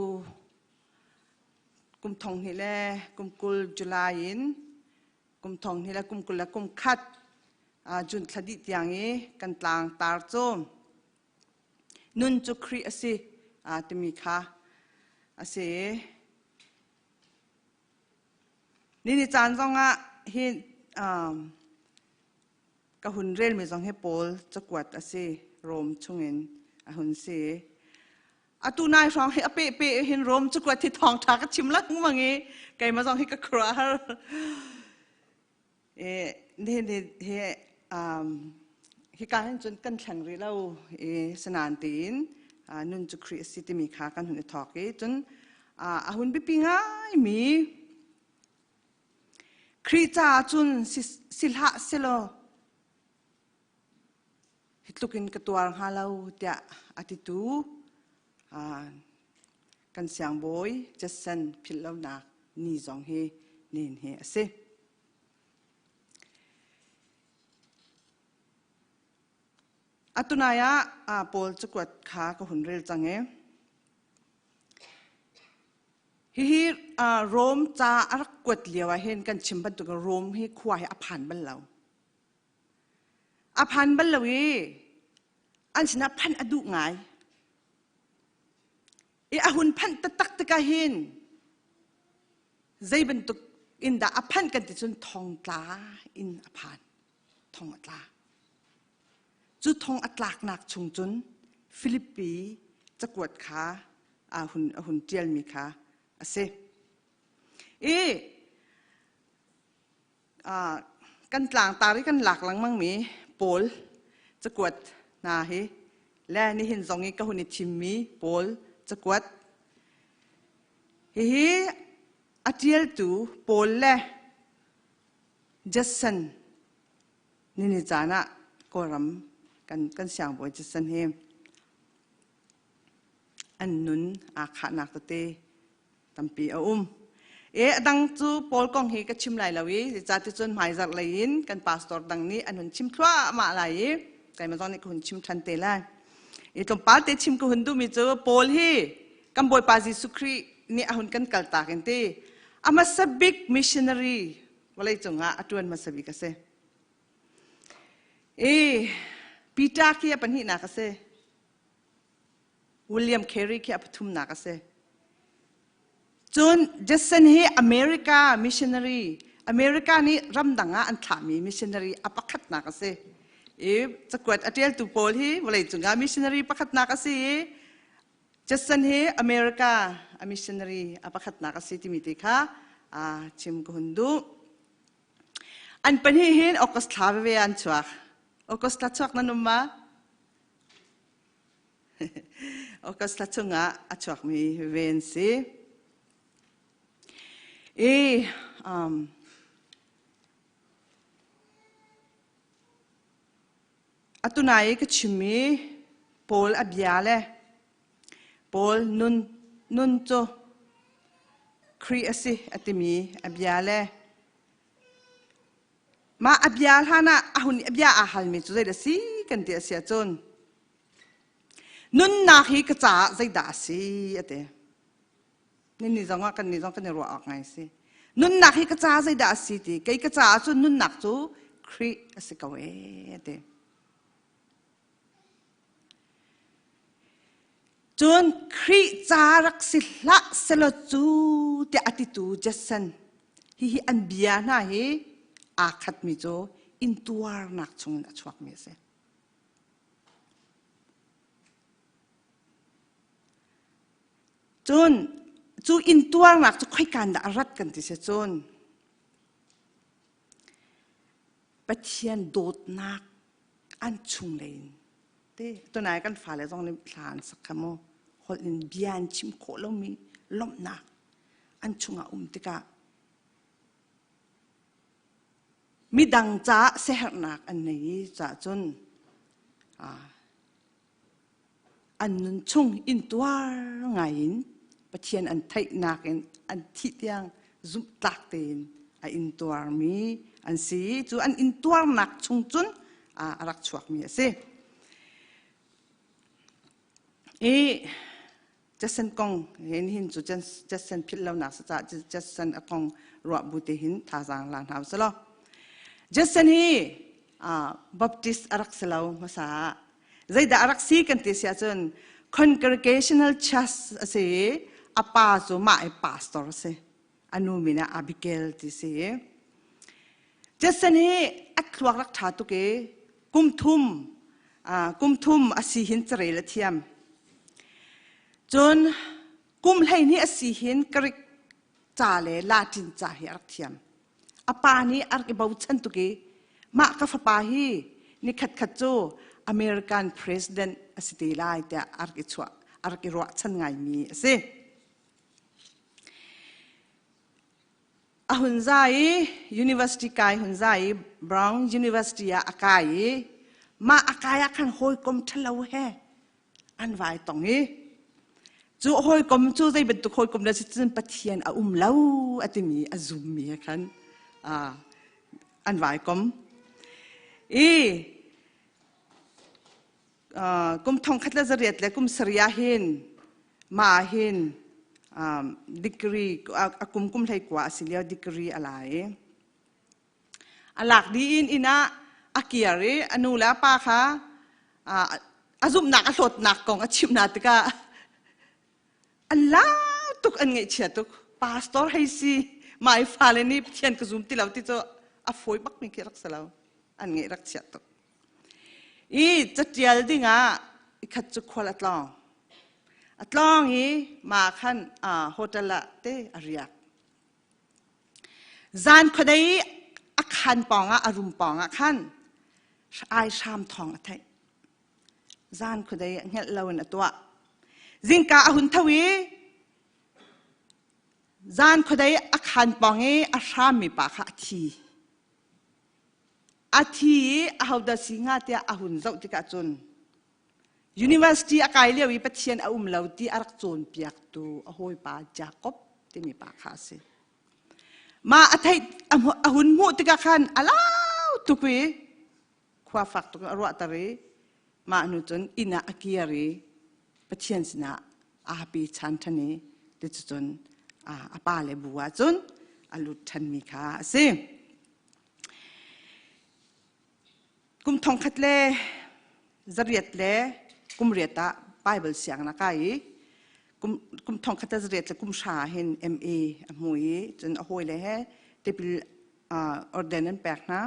kum thong hnih le kum 20 July in kum thong hnih le kum 21 June thla dih tiang i kan tlang tar cu Nun cu Khrih a si timi kha a si. Nini caan zongah hi ka hun relmi zong hi Paul cakuat a si, Rom chungin a hun si. Atu nai hrawng hi a peh peh hin Rom cakuat hi thawngṭha ka chim lengmang i keimah zong hi ka khuaruahhar. Nihin hika hin cun kan thleng rih lo i sanan tiin nun cu Khrih a si timi kha kan hun i thawk i cun a hun biapi ngaimi Khrih caah cun si hlah selaw hi tluk in ka tuar hnga lo tiah a titu kan siangbawi Jetson philh lonak ni zong hi nihin hi a si. Atunai ah Paul cakuat kha ka hun rel cang i hihi Rom ca a rak kuat lio ah hin kan chim bantuk Rom hi khua hi a phan bal lo. A phan bal lo i an sinah phanh a duh ngai. I a hun phanh taktak tikah hin zei bantuk in dah a phanh kan ti cun thongtla in a phan. Thong a tla. Cu thong a tlaknak chung cun Filipi cakuat kha a hun a hun ṭialmi kha a si. I kan tlangtar i kan lak lengmangmi pawl cakuat hna hi le nihin zong i ka hun i thimmi pawl cakuat hihi a ṭialtu Paul le Judson nini caan ah Kawlram kan kan siangbawi Judson hi an nun aa khahnak tete tampi a um. E a dang cu Paul kong hi ka chim lai lo i zeicahticun hmaizarh lei in kan pastor dang nih an hun chim thluahmah lai i keimah zong nih ka hun chim ṭhan te lai. I tlawmpal te chim ka hun duhmi cu Paul hi Kan Bawipa Jesuh Khrih nih a hun kan kaltak in ti a hmasa bik missionary vawlei cungah a ṭuan hmasa bik a si. I Peter khi a pahnihnak a si. William Carey khi a pathumnak a si. Cun Judson hi America missionary, America nih ramdang ah an thlahmi missionary a pakhatnak a si. I cakuat a ṭialtu pawl hi vawleicung ah missionary pakhatnak a si i Judson hi America a missionary a pakhatnak a si timi ti kha a chim ka hun duh. An pahnih hin August thla veve an chuak. August thla chuak nan um ma? August thla chungah a chuakmi ve an si. I um, atu nai i ka chimmi Paul a bia le Paul nun nun cu Khrih a si a timi a bia le Mah a bia hlan ah a hun i a bia aa halmi cu zeidah a si kan ti a si ahcun nunnak hi ka caah zeidah a si a ti. Nini zong ah kan nih zong kan i ruah awk ngai a si. Nunnak hi ka caah zeidah a si ti kei ka caah cun nunnak cu Khrih a si ko ee a ti. Cun Khrih ca rak si hlah selaw cu tiah a titu Jason hihi an bia hna hi aa khatmi cu intuarnak chungin a chuakmi a si. Cun cu intuarnak cu khoikan dah a rat kan ti si cun Pathian dawtnak an chunglei in te tunai kan fale zong nih thla an sak kha mu holh in bia an chim khawh lomi lawmhnak an chungah um tikah midang caah siaherhnak an nei i caah cun an nun chung intuar ngai in Pathian an theihnak in an thih tiang zumhtlak tein a intuarmi an si cu an intuarnak chung cun a rak chuakmi a si. I Jason kong hin hin cu Jason philh lonak sa caah Jason a kong ruah bu te hin thazaang la hna usih law. Jason hi Baptist a rak si lo hmasa ah Zeidah a rak si kan ti si ahcun Congregational Church a si i a pa cu mah i pastor a si. A nu min ah Abigail ti si. Jason hi a thluak rak ṭha tuk i kum thum kum thum a si hin carel a thiam. Cun kum 12 a si hin Greek ca le Latin ca hi a rak thiam. A pa nih a rak i bochan tuk i mah ka fapa hi nikhat khat cu American president a si te lai tiah a rak i chuah a rak i ruahchan ngaimi a si. A hun za i university kai hun za i Brown University ah a kai i mah a kai ah khan hawikom ṭhalo he an vai tong i cu hawikom cu zei bantuk hawikom le si cun Pathian a um lo a timi a zummi he khan an vai kom i kum thong khat le zariat le kum sarih ah hin ma hin degree a kum kum hlei kua a si lio degree a la i A lak dih in inn ah a kir i a nu le a pa kha a zumhnak a hlawtnak kong a chimh hna tikah an lau tuk an ngaihchia tuk. Pastor hei si mah i fale nih Pathian ka zum ti lo ti cu a fawi bakmi khi rak si lo. An ngaih rak chia tuk. I catial dingah ikhat cu khual a tlawng. A tlawng i mah khan hotel ah te a riak. Zan khuadei a khan pawngah a rum pawngah khan ai hram thawng a theih. Zan khuadei hngelh loin a tuah. Zingka a hun tho i zan khuadei a khan pawng i a hrammi pa kha a thi. A thi i ahodah si hnga tiah a hun zoh tikah cun University a kai lio i Pathian a um lo ti a rak cawnpiaktu a hawipa Jakob timi pa kha a si. Mah a theih a hun hmuh tikah khan a lau tuk i khua fak tuk in a ruahter i mah hnu cun inn ah a kir i Pathian sinah. aa pe chan ṭhan i ticun a pa le bu ah cun a lut ṭhanmi kha a si. Kum thongkhat le zariat le kum riat ah Bible sianginn a kai i kum thongkhat le zariat le kum hra hin MA a hmu i cun a hawile he tipil ordain an pek hna.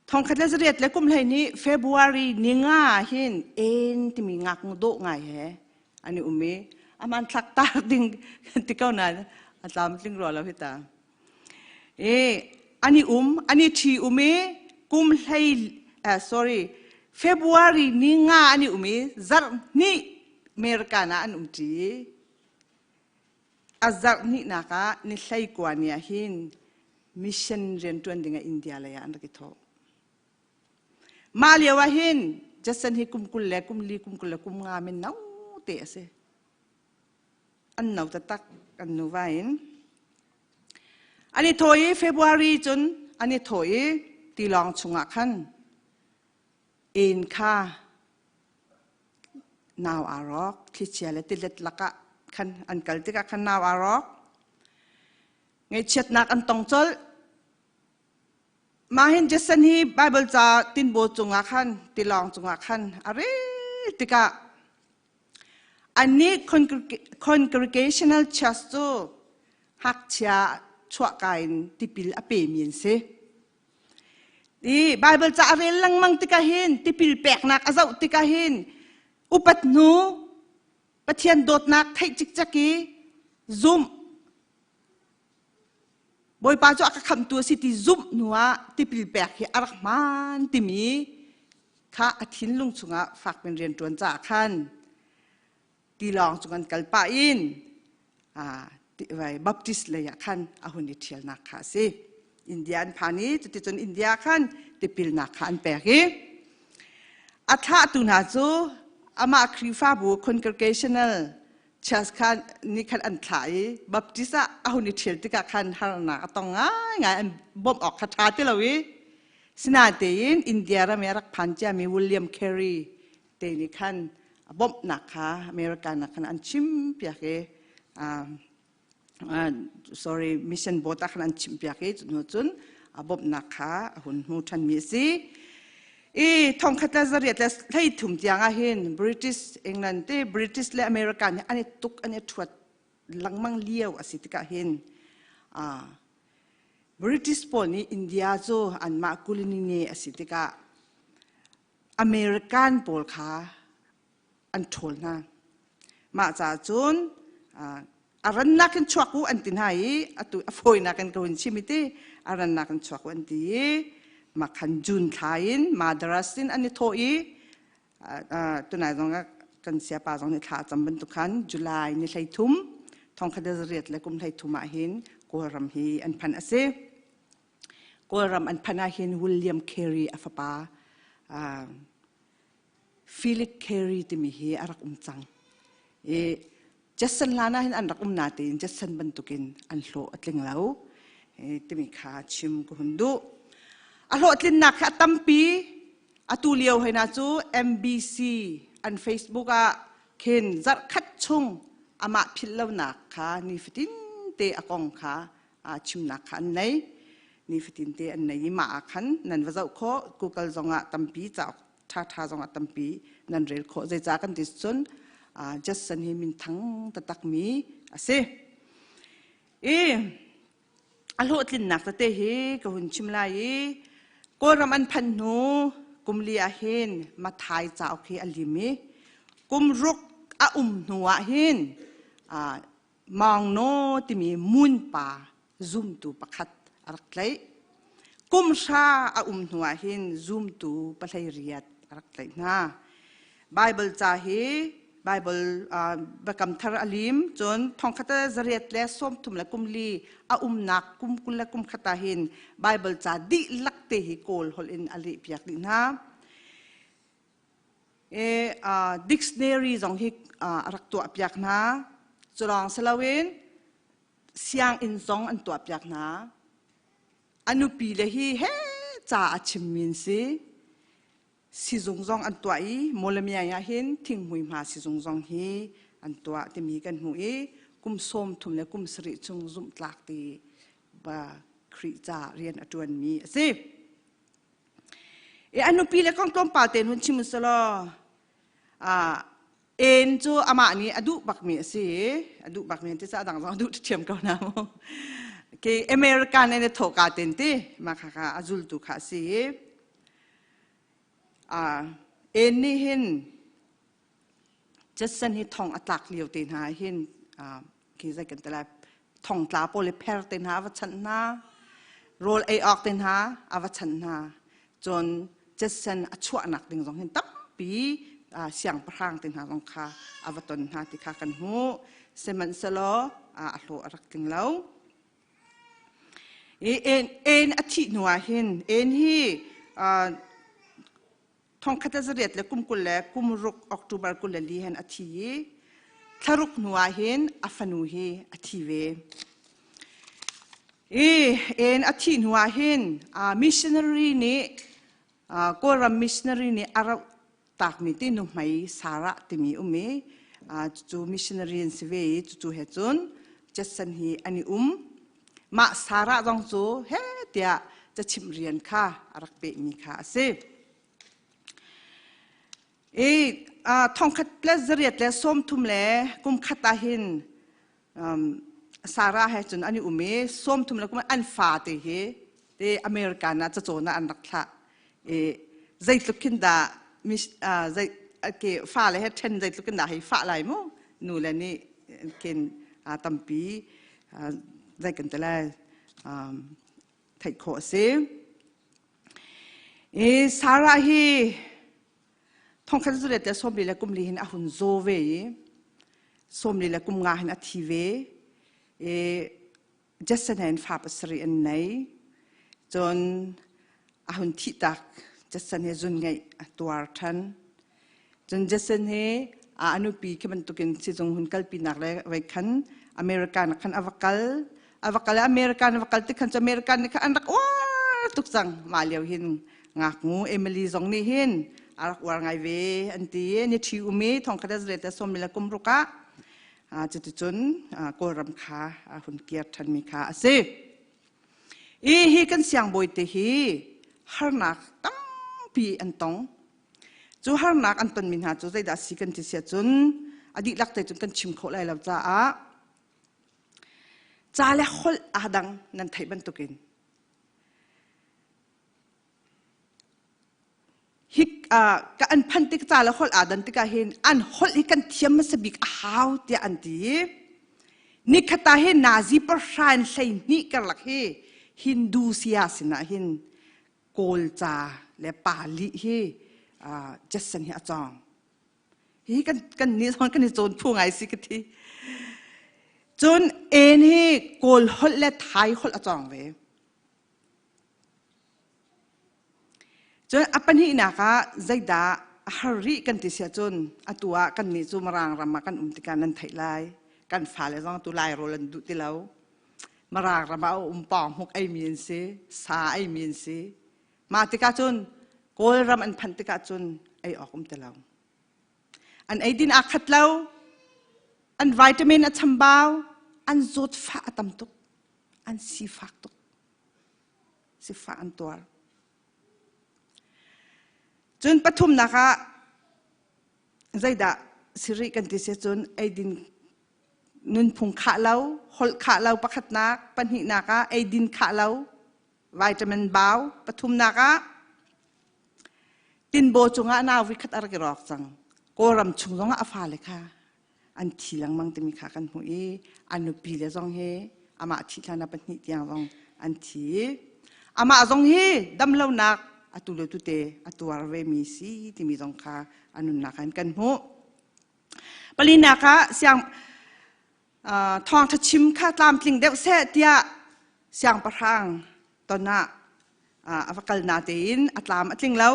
Thongkhat le zariat le kum hlei nih February ninga hin en timi ngaknu dawh ngai he an i um i aman thlak tar ding ti ko nain a tlam tling rua lo hi ta. E an i um an i ṭhi um i kum hlei sorry February ninga an i um i zarh hnih America ah an um ṭi. A zarh hnihnak ah ni hlei kua ni ah hin mission rianṭuan ding ah India lei ah an rak i thawh. Mah lio ah hin Jason hi kum 20 le kum li kum 20 le kum nga men no te a si. An no taktak an nuva in. An i thaw i February cun an i thaw i tilawng chungah khan inn kha nau aa rawk thlichia le tilet lakah khan an kal tikah khan nau aa rawk ngaihchiatnak an tong colh mah hin Jason hi Bible ca tinbaw cungah khan tilawng cungah khan a rel tikah annih congregational church cu ngakchia chuahka in tipil a pemi an si I Bible ca a rel lengmang tikah hin tipil peknak a zoh tikah hin upat hnu Pathian dawtnak theih cikcek i zumh Bawipa cu a ka khamhtu a si ti zumh hnu ah tipil pek hi a rak hmaan timi kha a thinlung chungah fakpin rianṭuan caah khan tilawng cung an kal pah in Baptist lei ah khan a hun i ṭhialnak kha a si. India an phan i cuticun India khan tipilnak kha an pek i a thlahtu hna cu amah Khrihfabu congregational church khan nih khan an thlah i Baptist ah a hun i ṭhial tikah khan harnak a tong ngaingai an bawmh awk kha ṭha ti lo i sinatein India ram i a rak phan ciami William Carey te nih khan a bawmhnak kha America nak khan an chim piak i sorry mission board ah khan an chim piak i cu cun a bawmhnak kha a hun hmu ṭhanmi a si. I thongkhat le zariat le 30 tiang ah hin British England te British le America nih an i tuk an i ṭhuat lengmang lio a si tikah hin British pawl nih India cu anmah colony a si tikah American pawl kha an ṭhawl hna. Mah caah cun a rannak in chuak u an ti hna i atu a fawinak in ka hun chim i ti a rannak in chuak u an ti i mah khan June thla in Madras in an i thawh i tunai zong ah kan siapa zong nih thla a cam bantuk khan July ni 13 thongkhat le zariat le kum 33 ah hin Kawlram hi an phanh a si. Kawlram an phanh ahhin William Carey a fapa Philip Carey timi hi a rak um cang. I Judson hlan ahhin an rak um natein Judson bantukin an hlawh a tling lo timi kha chim ka hun duh. A hlawhtlinnak kha a tampi. Atu lio hoi na cu MBC an Facebook ah khin zarhkhat chung amah philh lonak kha nifatin te a kong kha chimnak kha an nei. Nifatin te an nei i mah ah khan nan va zoh khawh. Google zongah tampi cauk ṭhaṭha zongah tampi nan rel khawh. Zeicah kan ti cun Judson hi minthang taktakmi a si. I a hlawhtlinnak tete hi ka hun chim lai i Kawlram an phanh hnu kum li ah hin Mathai cauk hi a lim i kum ruk a um hnu ah hin Maung Naw timi munpa zumtu pakhat a rak tlaih. Kum hra a um hnu ah hin zumtu 18 a rak tlaih hna. Bible ca hi Bible Biakam Thar a lim cun thongkhat zariat le 30 le kum li a umnak kum 20 le kum khat ah hin Bible ca dihlak te hi Kawl holh in a leh piak dih hna. E, dictionary zong hi a rak tuah piak hna. Culawng si loin sianginn zong an tuah piak hna. A nupi le hi he ca a chimmi an si. Sizung zong an tuah i Mawlamyine ah hin thinghmui hma sizung zong hi an tuah timi kan hmuh i kum 30 le kum sarih chung zumhtlak ti ba Khrih ca rian a ṭuanmi a si. E a nupi le kong tlawmpal tein hun chim usalaw En cu amah nih a duh bakmi a si i a duh bakmi ti ca dang zong a duh ṭhiam ko na mu. Ke American in a thawhka ten ti mah kha kha a zultu kha a si i En nih hin Judson hi thong a tlak lio te hna hin khi zei kan ti lai thongtla pawl i pher te hna a va chanh hna rawl ei awk te hna a va chanh hna cun Judson a chuahnak ding zong hin tampi siangpahrang te hna zong kha a va ton hna ti kha kan hmuh sihmanhsehlaw a hlawh a rak tling lo En, en a thih hnu ah hin En hi thongkhat le zariat le kum 20 le kum ruk October 24 hin a thi i thlaruk hnu ah hin a fanu hi a thi ve. I en a thih hnu ah hin missionary nih Kawlram missionary nih a rauh takmi ti nuhmei Sarah timi um i cucu missionary an si ve i cucu he cun Judson hi an i um. Mah Sarah zong cu he tiah cachimh rian kha a rak pehmi kha a si. I thongkhat le zariat le 30 le kum khat ah hin Sarah he cun an i um i 30 le kum an fa te hi te American ah cacawn ah an rak thlah. I zeitluk khin dah zei ke fa le he ṭhen zeitluk in dah hei fah lai mu nu le nih khin tampi zei kan ti lai theih khawh a si. I Sarah hi thongkhat zulet le 40 le kum li hin a hun zaw ve i 40 le kum nga hin a thi ve i Judson he fa pasarih an nei. Cun a hun thih tak Judson he zun ngeih a tuar ṭhan. Cun Judson he a nupi khi bantukin sizung hun kalpinak le vei khan America na khan a va kal. A va kal America na va kal tik khan cu America nih khan an rak uar tuk cang. Mah lio hin ngaknu Emily zong nih hin a rak uar ngai ve an ti. Ni ṭhi um i thongkhat a zret le sawm le kum ruk ah Cuticun Kawlram kha a hun kir ṭhanmi kha a si. I hi kan siangbawi te hi harnak tampi an tong. Cu harnak an tonmi hna cu zeidah si kan ti siah cun a dihlak te cun kan chim khawh lai lo caah ca le holh aa dang nan theih bantukin Hi ka an phanh tik ca le holh aa dan tikah hin an holh hi kan thiam hmasa bik a hau tiah an ti. Nikhat ah hin Nazi pahra in 12 karlak hi Hindu sia sinah hin Kawl ca le Pali hi Jetson hi a cawng. Hi kan kan nih zong kan i cawn phu ngai si ka thi. Cun En hi Kawl holh le Thai holh a cawng ve. Cun a pahnihnak ah zeidah a har rih kan ti siah cun atu ah kannih cu Mirang ram ah kan um tikah nan theih lai. Kan fale zong atu Lai rawl an duh ti lo. Mirang ram ah a um pawng eimi an si, sa eimi an si. Mah tikah cun Kawlram an phanh tikah cun ei awk um ti lo. An eidin aa khat lo, an vitamin a chambau, an zawtfah a tam tuk, an sifak tuk. Sifah an tuar. Cun pathumnak ah zeidah siri kan ti si cun eidin nunphung khah lo, holh khah lo pakhatnak, pahnihnak ah eidin khah lo, vitamin bau, pathumnak ah tinbaw cungah nau vikhat a rak i rawk cang. Kawlram chung zongah a fale kha an thi lengmang timi kha kan hmuh i an nupi le zong hi amah thih hlan ah pahnih tiang zong an thi amah zong hi damlonak atu le tute a tuar ve mi si timi zong kha a nunnak in kan hmuh palinak ah siang thawngtha chim kha tlamtling deuh seh tiah siangpahrang ton ah a va kal na tein a tlam a tling lo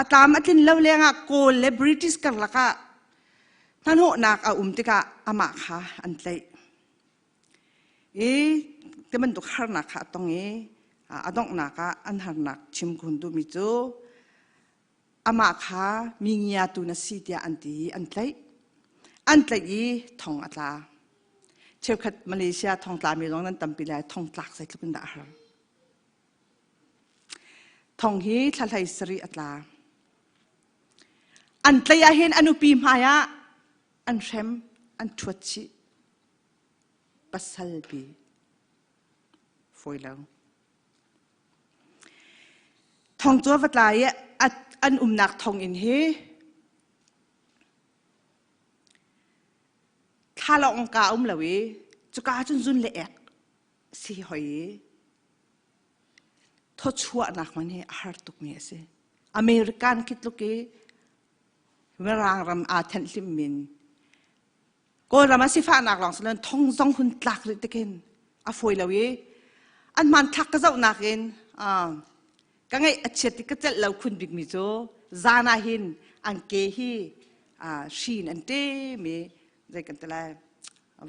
A tlam a tlin lo lengah Kawl le British karlak ah hnahnawhnak a um tikah amah kha an tlaih. I ti bantuk harnak kha a tong i a donghnak ah an harnak chim ka hun duhmi cu. Amah kha mi ngiatu na si tiah an ti i an tlaih. An tlaih i thong a tla. Cheukhat Malaysia thongtlami zong nan tampi lai thongtlak zeitluk in dah a har. Thong hi thla hlei sarih a tla. An tlaih ah hin a nupi hmai ah an hrem, an ṭhuat chih. Pasal pi fawi lo. Thong cu a va tla i an umnak thonginn hi thlalawng ka um lo i cuka cun zun le ek si hoi i thawchuahnak man hi a har tukmi a si. American khi tluk i Mirang ram aa thenhlim min Kawlram ah sifahnak lawng si loin thong zong hun tlak rih tikin a fawi lo i an hmanthlak ka zohnak in ka ngeih a chiat i ka celh lo khun bikmi cu zan ah hin an ke hi hri in an ṭem i zei kan ti lai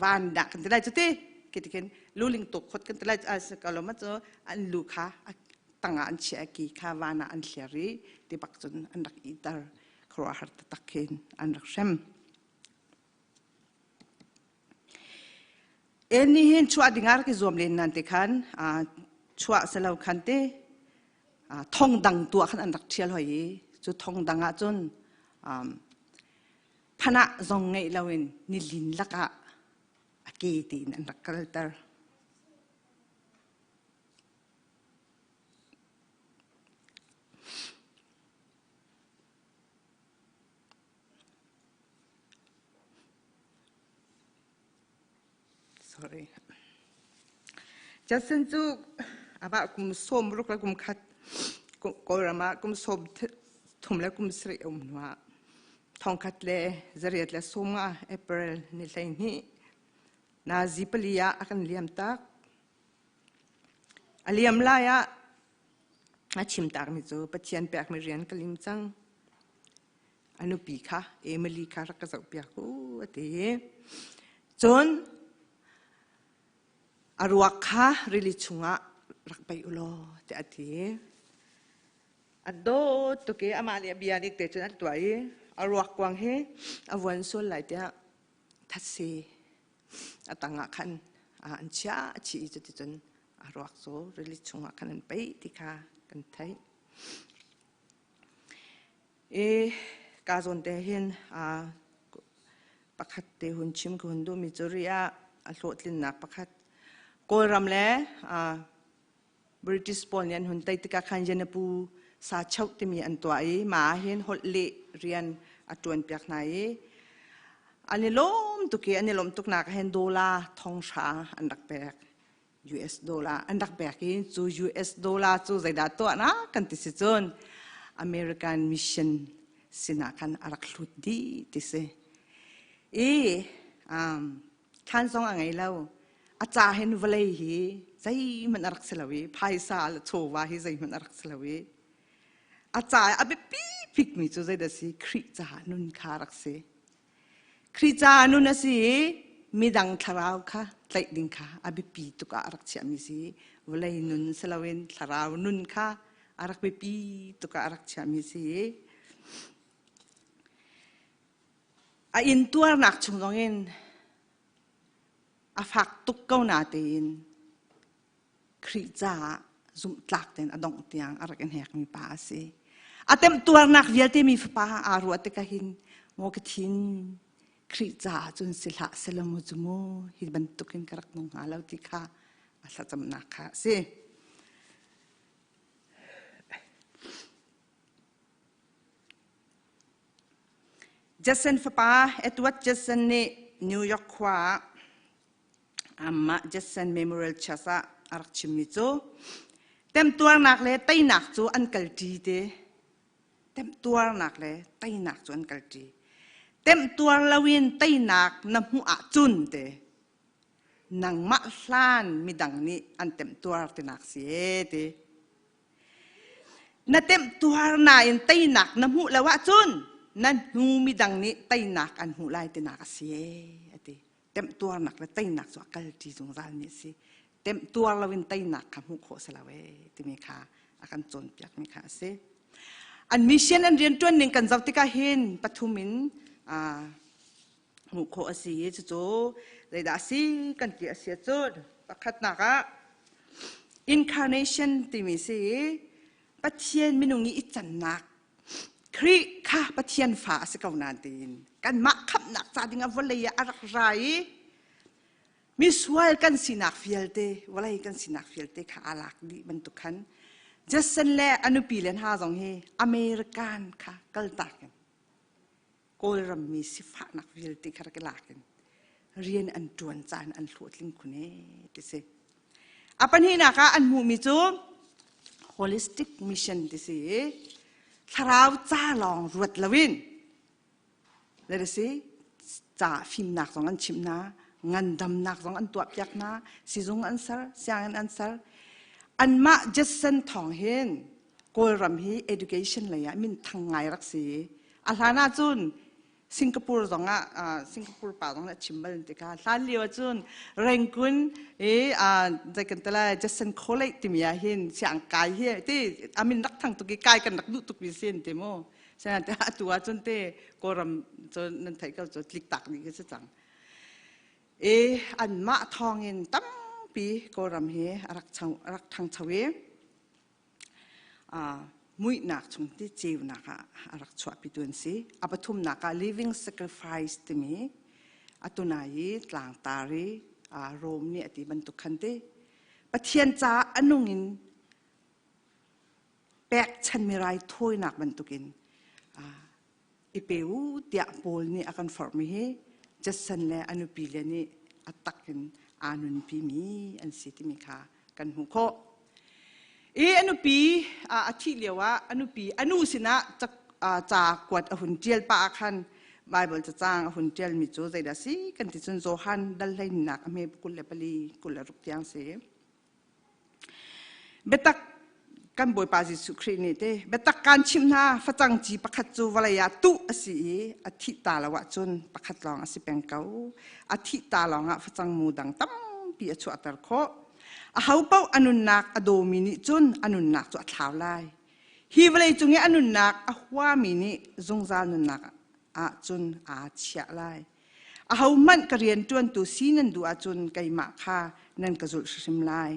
van dah kan ti lai cu ti khi tikhin luling tuk khot kan ti lai ko ma cu an lu kha tangah an chiah ki kha van ah an thliar i ti bak cun an rak iter khuaruahhar taktak khin an rak hrem. En nih hin chuah ding ah rak i zuam len nan te khan chuah selo khan te thong dang tuah khan an rak ṭhial hoi i cu thong dang ah cun phanah zong ngeih loin nilin lakah a ke tiin an rak kalter. Sorry. Jason cu amah kum sawm ruk le kum khat Kawlram ah kum sawm thum le kum sarih a um hnuah thongkhat le zariat le sawmnga April ni 12 nazi pali ah a kan liam tak. A liam lai ah a chim takmi cu Pathian pekmi rian ka lim cang. A nupi kha Emily kha rak ka zohpiak u a ti. Cun a ruak kha rili chungah rak paih u law tiah a ti. A dawt tuk i amah nih a bia nih te cun an tuah i a ruak kuang hi a vuan sual lai tiah thatse a tangah khan an chiah a chih i cuticun a ruak cu rili chungah khan an paih ti kha kan theih. I ka zawn te hin pakhat te hun chim ka hun duhmi cu ri ah a hlawhtlinnak pakhat Kawlram le British pawl nih an hun tei tikah khan Yenapu sa choh timi an tuah i mah ah hin holh leh rian a ṭuan piak hna i an i lawm tuk i an i lawmh tuknak ah hin dollar thong hra an rak pek. US dollar an rak pek i cu US dollar cu zeidah tuah na kan ti si cun American mission sinah khan a rak hlut dih ti si. I um, thlan zong a ngei lo. A ca hin vawlei hi zeihmanh a rak si lo i phaisa le chawva hi zeihmanh a rak si lo i a ca a biapi bikmi cu zeidah si Khrih caah nun kha a rak si. Khrih caah nun a si i midang thlarau kha tlaih ding kha a biapi tuk ah a rak chiahmi si. Vawlei nun si loin thlarau nun kha a rak biapi tuk ah a rak chiahmi si. A intuarnak chung zongin a fak tuk ko na tein Khrih caah zumhtlak tein a dongh tiang a rak i hnekmi pa a si. A temtuarnak vialte mi fapa aa ruah tikah hin maw ka thin Khrih caah cun si hlah selaw mu cu mu hi bantukin ka rak nung hnga lo ti kha a thlacamnak kha a si. Jason fapa Edward Jason nih New York khua ah Amah Judson Memorial Church ah a rak chimmi cu temtuarnak le teinak cu an kalṭi te. Temtuarnak le teinak cu an kalṭi. Temtuar loin teinak na hmuh ahcun te nangmah hlan midang nih an temtuar tinak si e ti. Na temtuar nain teinak na hmuh lo ahcun na hnu midang nih teinak an hmuh lai tinak a si e a ti. Temtuarnak le teinak cu a kalṭi zungzalmi a si. Temtuar loin teinak kha hmuh khawh si lo ee timi kha a kan cawnpiakmi kha a si. An mission an rian ṭuan ning kan zoh tikah hin pathum in hmuh khawh a si i cucu zeidah a si kan ti a si ahcun pakhatnak ah incarnation timi si i Pathian minung i i cannak Khrih kha Pathian fa a si ko nain tiin kanmah khamhnak ca dingah vawlei ah a rak ra i misual kan sinak vialte vawlei kan sinak vialte kha aa lak dih bantuk khan Jason le a nupi le hna zong hi American kha kaltak in Kawlram mi sifahnak vialte kha rak i lak in rian an ṭuan caan an hlawhtling khun ee ti si. A pahnihnak ah an hmuhmi cu holistic mission ti si i thlarau ca lawng ruat loin let us say ca fimnak zong an chimh hna ngandamnak zong an tuahpiak hna sizung an ser sianginn an ser anmah Jetson thawng hin Kawlram hi education lei ah min thang ngai rak si a hlan ah cun Singapore zong ah Singapore pa zong nih chim bal tikha hlan lio ahcun Rangoon i zei kan ti lai Jackson College timi ah hin siang kai hi ti amin rak thang tuk i kai kan rak duh tuk mi sin ti mu sian te atu ahcun te Kawlram cu nan theih ko cu tlik tak dih khi si cang i anmah thawng in tampi Kawlram hi a rak rak thangcho i muihnak chung ti ceunak ah a rak chuahpitu an si. A pathumnak ah living sacrifice timi atuna i tlangtar i Rome nih a ti bantuk khan ti Pathian caah a nung in pekchanmi raithawinak bantukin i pe u tiah Paul nih a kan forhmi hi Jason le a nupi le nih a tak in aa nunpimi an si timi kha kan hmuh khawh. I a nupi a thih lio ah a nupi a nu sinah ca kuat a hun ṭial pah ah khan Bible cacang a hun ṭialmi cu zeidah si kan ti cun Johan dal hleihnak a hme 24 26 tiang si. Biatak kan Bawipa Jesuh Khrih nih te biatak kaan chimh hna facang ci pakhat cu vawlei ah tuh a si i a thih ta lo ahcun pakhat lawng a si peng ko. A thih ta lawng ah facang mu dang tampi a chuahter khawh. Aho paoh a nunnak a dawmi nih cun a nunnak cu a thlau lai. Hi vawlei cung i a nunnak a huami nih zungzal nunnak ah cun aa chiah lai. Ahohmanh ka rianṭuantu si nan duh ahcun keimah kha nan ka zulh hrimhrim lai.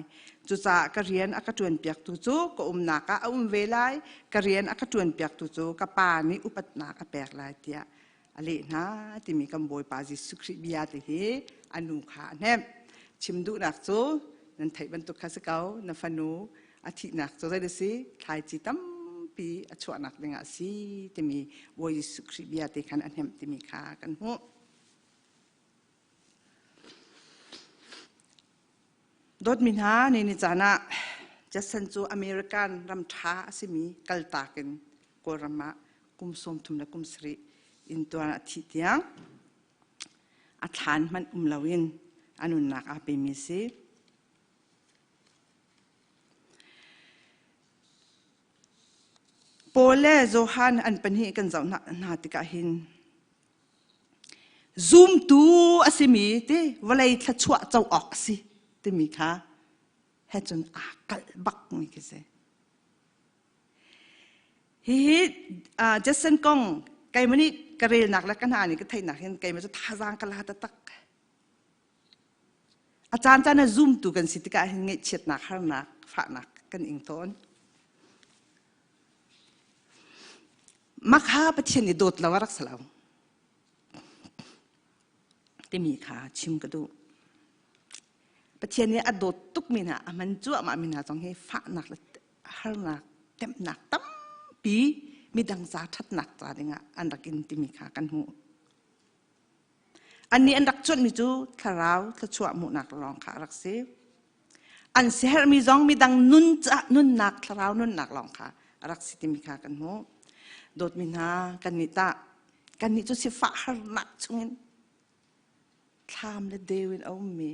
Cucaah ka rian a ka ṭuanpiaktu cu ka umnak ah a um ve lai, ka rian a ka ṭuanpiaktu cu ka Pa nih upatnak a pek lai tiah a leh hna timi kan Bawipa Jesuh Khrih bia ti hi a nu kha a hnemh. Chim duhnak cu nan theih bantuk kha si ko, na fanu a thihnak cu zei si thlaici tampi a chuahnak dingah a si timi Bawi Jesuh Khrih bia te khan a hnemh timi kha kan hmuh. Dawtmi hna ni ni caan ah Jason cu American ram ṭha a simi kaltak in Kawlram ah kum 30 le kum sarih in tuan a thih tiang a thlan hmanh um loin a nunnak aa pemi a si. Paul le Johan an pahnih kan zoh hna tikah hin zumtu a simi ti vawlei thluachuah co awk a si timi kha he cun aa kalh bak mi khi si. Hihi Jason kong keimah nih ka relnak le ka hna nih ka theihnak hin keimah cu thazaang ka la taktak. A caancaan ah zumtu kan si tikah hin ngaihchiatnak, harnak, fahnak kan ing tawn. Makha Pathian i dawt lo a rak si lo timi kha chim ka duh. Pathian nih a dawt tukmi hna, a hman cuahmahmi hna zong hi fahnak le harnak, temhnak tampi midang ca ṭhatnak ca dingah an rak in timi kha kan hmuh. Annih an rak cuanhmi cu thlarau thluachuah hmuhnak lawng kha a rak si. An siaherhmi zong midang nun nunnak thlarau nunnak lawng kha a rak si timi kha kan hmuh. Dawtmi hna kannih tah kannih cu sifah harnak chungin thlam le deu in a ummi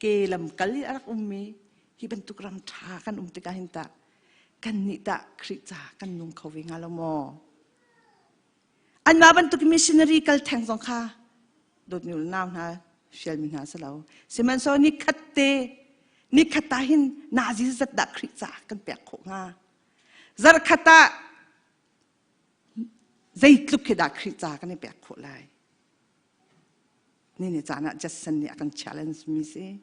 ke lam kal i a rak ummi hi bantuk ram ṭha kan um tikah hin tah kannih tah Khrih ca kan nung kho ve hnga lo maw? Anmah bantuk missionary kal theng zong kha dawtmi nau hna fialmi hna si lo. Sihmanhsehlaw ni khat te ni khat ah hin nazi zat dah Khrih caah kan pek khawh hnga. Zarh khat ah Zeitluk khi dah Khrih ca kan i pek khawh lai? Ni ni caan ah Jason nih a kan challenge mi si.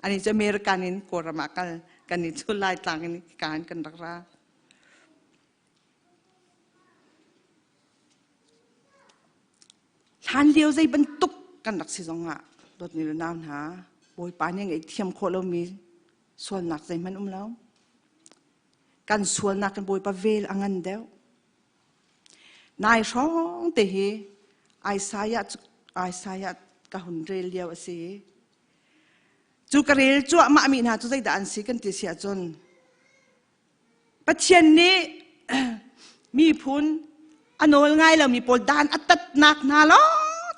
Ani cu American in Kawlram ah kal, kan nih cu Laitlang in ka in kan rak ra. Hlan lio zei bantuk kan rak si zong ah dawtmi le nau hna Bawipa nih ngaihthiam khawh lomi sualnak zeihmanh um lo. Kan sualnak kan Bawipa vel a ngan deuh. Nai hrawng te hi Isaiah Isaiah ka hun rel lio a si. Cu ka rel cuahmah mi hna cu zeidah an si kan ti si ahcun Pathian nih miphun a nawl ngai lomi pawl dan a tatnak hna lawng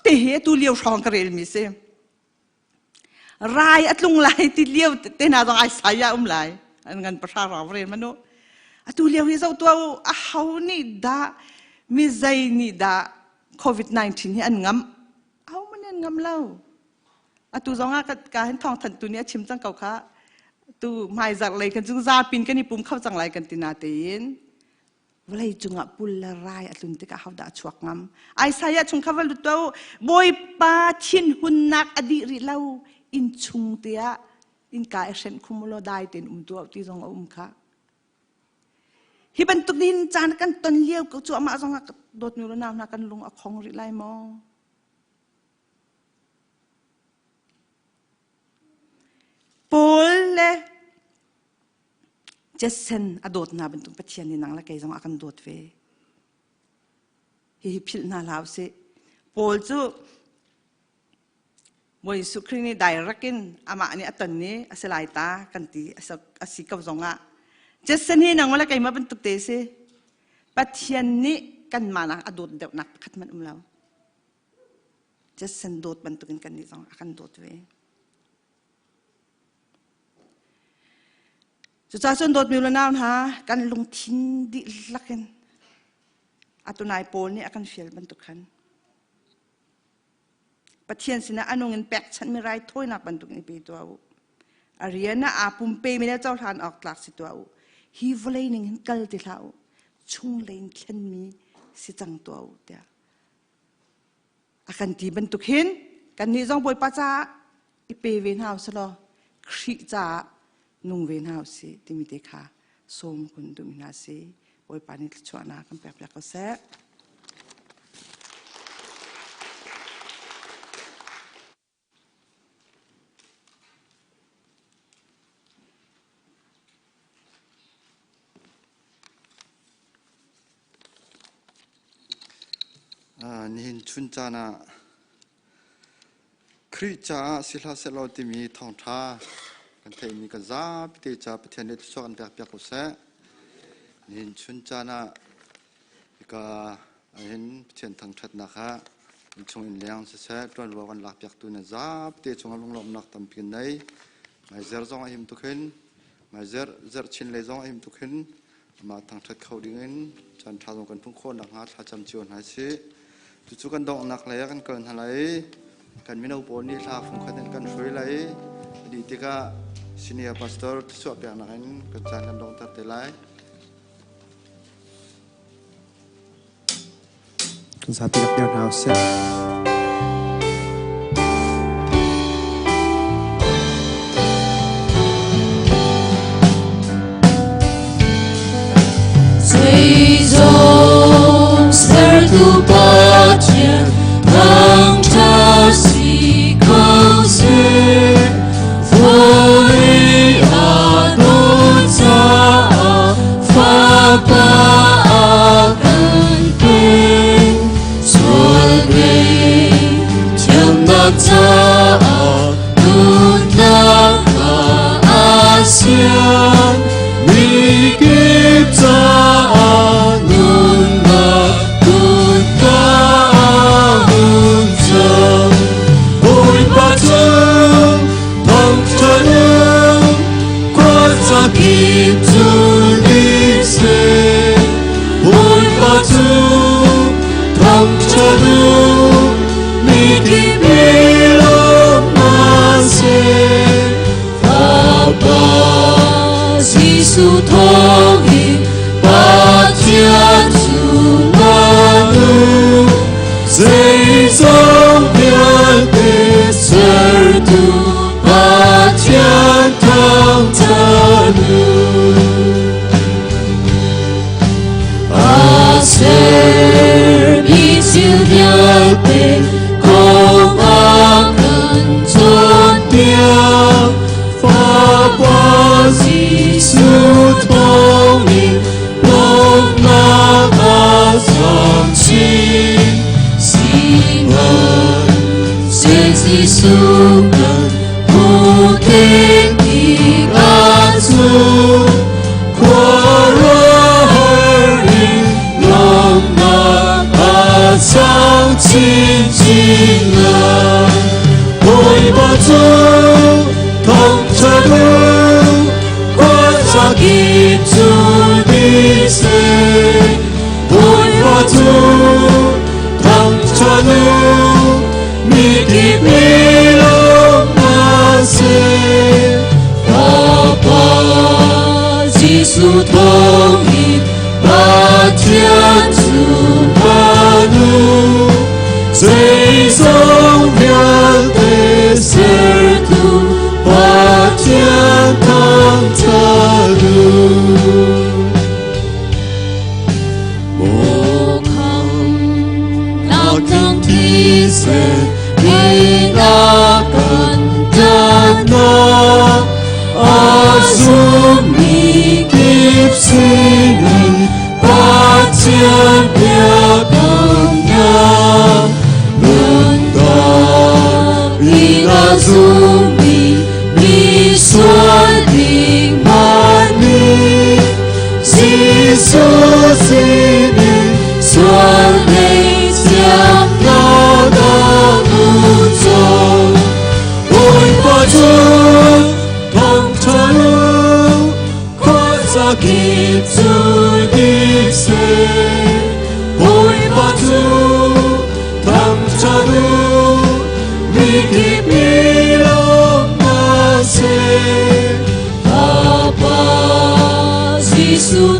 te hi atu lio hrawng ka relmi si. Rai a tlung lai ti lio te hna zong Isaiah um lai. An ngan pahra rau rel manu. Atu lio hi zoh tuah u, a ho nih dah mi zei nih dah COVID-19 hi an ngamh? Aho man an ngam lo. Atu zong ah ka hin thawng thantu nih a chim cang ko kha. Tu hmaizarh lei kan cung zapin kan i pum kho cang lai kan ti na tein vawlei cungah pul le rai a tlun tikah hodah a chuak ngam? Isaiah chung kha va lut tuah u. Bawipa thinhunnak a dih rih lo. Inn chung te ah innka i hrenh khum u law dai tein um tuah ti zong a um kha. Hi bantuk hin caan kan ton lio ko cu amah zong ah dawtmi le nau hna kan lung a khong rih lai maw? Paul le Jason a dawt hna bantuk Pathian nih nang le kei zong a kan dawt ve. Hihi philh hna hlah usih. Paul cu Bawi Jesuh Khrih nih direct in amah nih a ton i a si lai ta kan ti a si ko zong ah Jason hi nang le keimah bantuk te si. Pathian nih kanmah nak a dawt deuhnak pakhat hmanh um lo. Jason dawt bantukin kannih zong a kan dawt ve. Cucaah cun dawtmi le nau hna kan lungthin dihlak in atunai Paul nih a kan fial bantuk khan Pathian sinah a nung in pekchanhmi raithawinak bantuk in pe tuah u. A rian ah aa pumpe mi le cohlan awk tlak si tuah u. Hi vawlei ning hin kal ti hlah u. Chunglei in thlenmi si cang tuah u tiah a kan ti bantuk hin kannih zong Bawipa caah i pe ve hna usih law Khrih caah nung ve hna usih timi te kha sawm kun duhmi hna si. Bawipa nih thluachuahnak kan pek piak ko seh. Nihin chun caan ah Khrih caah si hlah sehlaw timi thawngṭha kan theihmi kan zapi te ca Pathian nih thluachuah kan pek piak ko seh. Nihin chun caan ah hika ahhin Pathian thangṭhatnak ah innchung innleng siseh ṭuanvo kan lakpiaktu na zapi cungah lunglawmhnak tampi kan nei. Maizer zong a him tuk hin, maizer zerhchin lei zong a him tuk hin amah thangṭhat kho dingin caan ṭha zong kan hmuh khawh nakhnga thlacam cio hna sih. Cucu kan donghnak lei ah kan kal hna lai i kan mino pawl nih hla fungkhat in kan hruai lai i a dih tikah senior pastor thluachuah peknak in kan caan kan donghter te lai. Kan zapi rak dir hna usih. Zeizong sertu Pathian thangṭhat si ko seh. Vawlei a dawt caah Fapa a kan pek. Sual ngei thiamnak caah nunnak kha a sian. Mikip caah nunnak kutka a hun cang. Bawipa cu thangṭhat in khuaza kip cu ni seh. Bawipa cu thangṭhat u, mikip i lawm hna seh. Fapa Jesuh thawngin Pathian cu a nung. Sertu Pathian thangṭhat u. A sermi thil vialte kong a kan cawnpiak. Fapa Jesuh thawngin lawmhnak a cang chin. Sihmanhseh Jesuh kan hmuhthek tikah cu khuaruahhar in lawmhnak a cang chinchin lai. Bawipa cu thangṭhat u, khuazakip cu dih seh. Bawipa cu thangṭhat u, mikip nih lawm hna seh. Fapa Jesuh thawngin Pathian cu hman u, zeizong vialte sertu Pathian thangṭhat u. Zummi kip sinin Pathian biakamnak nunnak in a zummi misual ding hmanh nih Jesuh sinin sual ngaihthiamnak a hmuh colh. Bawipa cu thangṭhat u, khuazakip cu dik seh. Bawipa cu thangṭhat u, mikip nih lawm hna seh. Fapa Jesuh.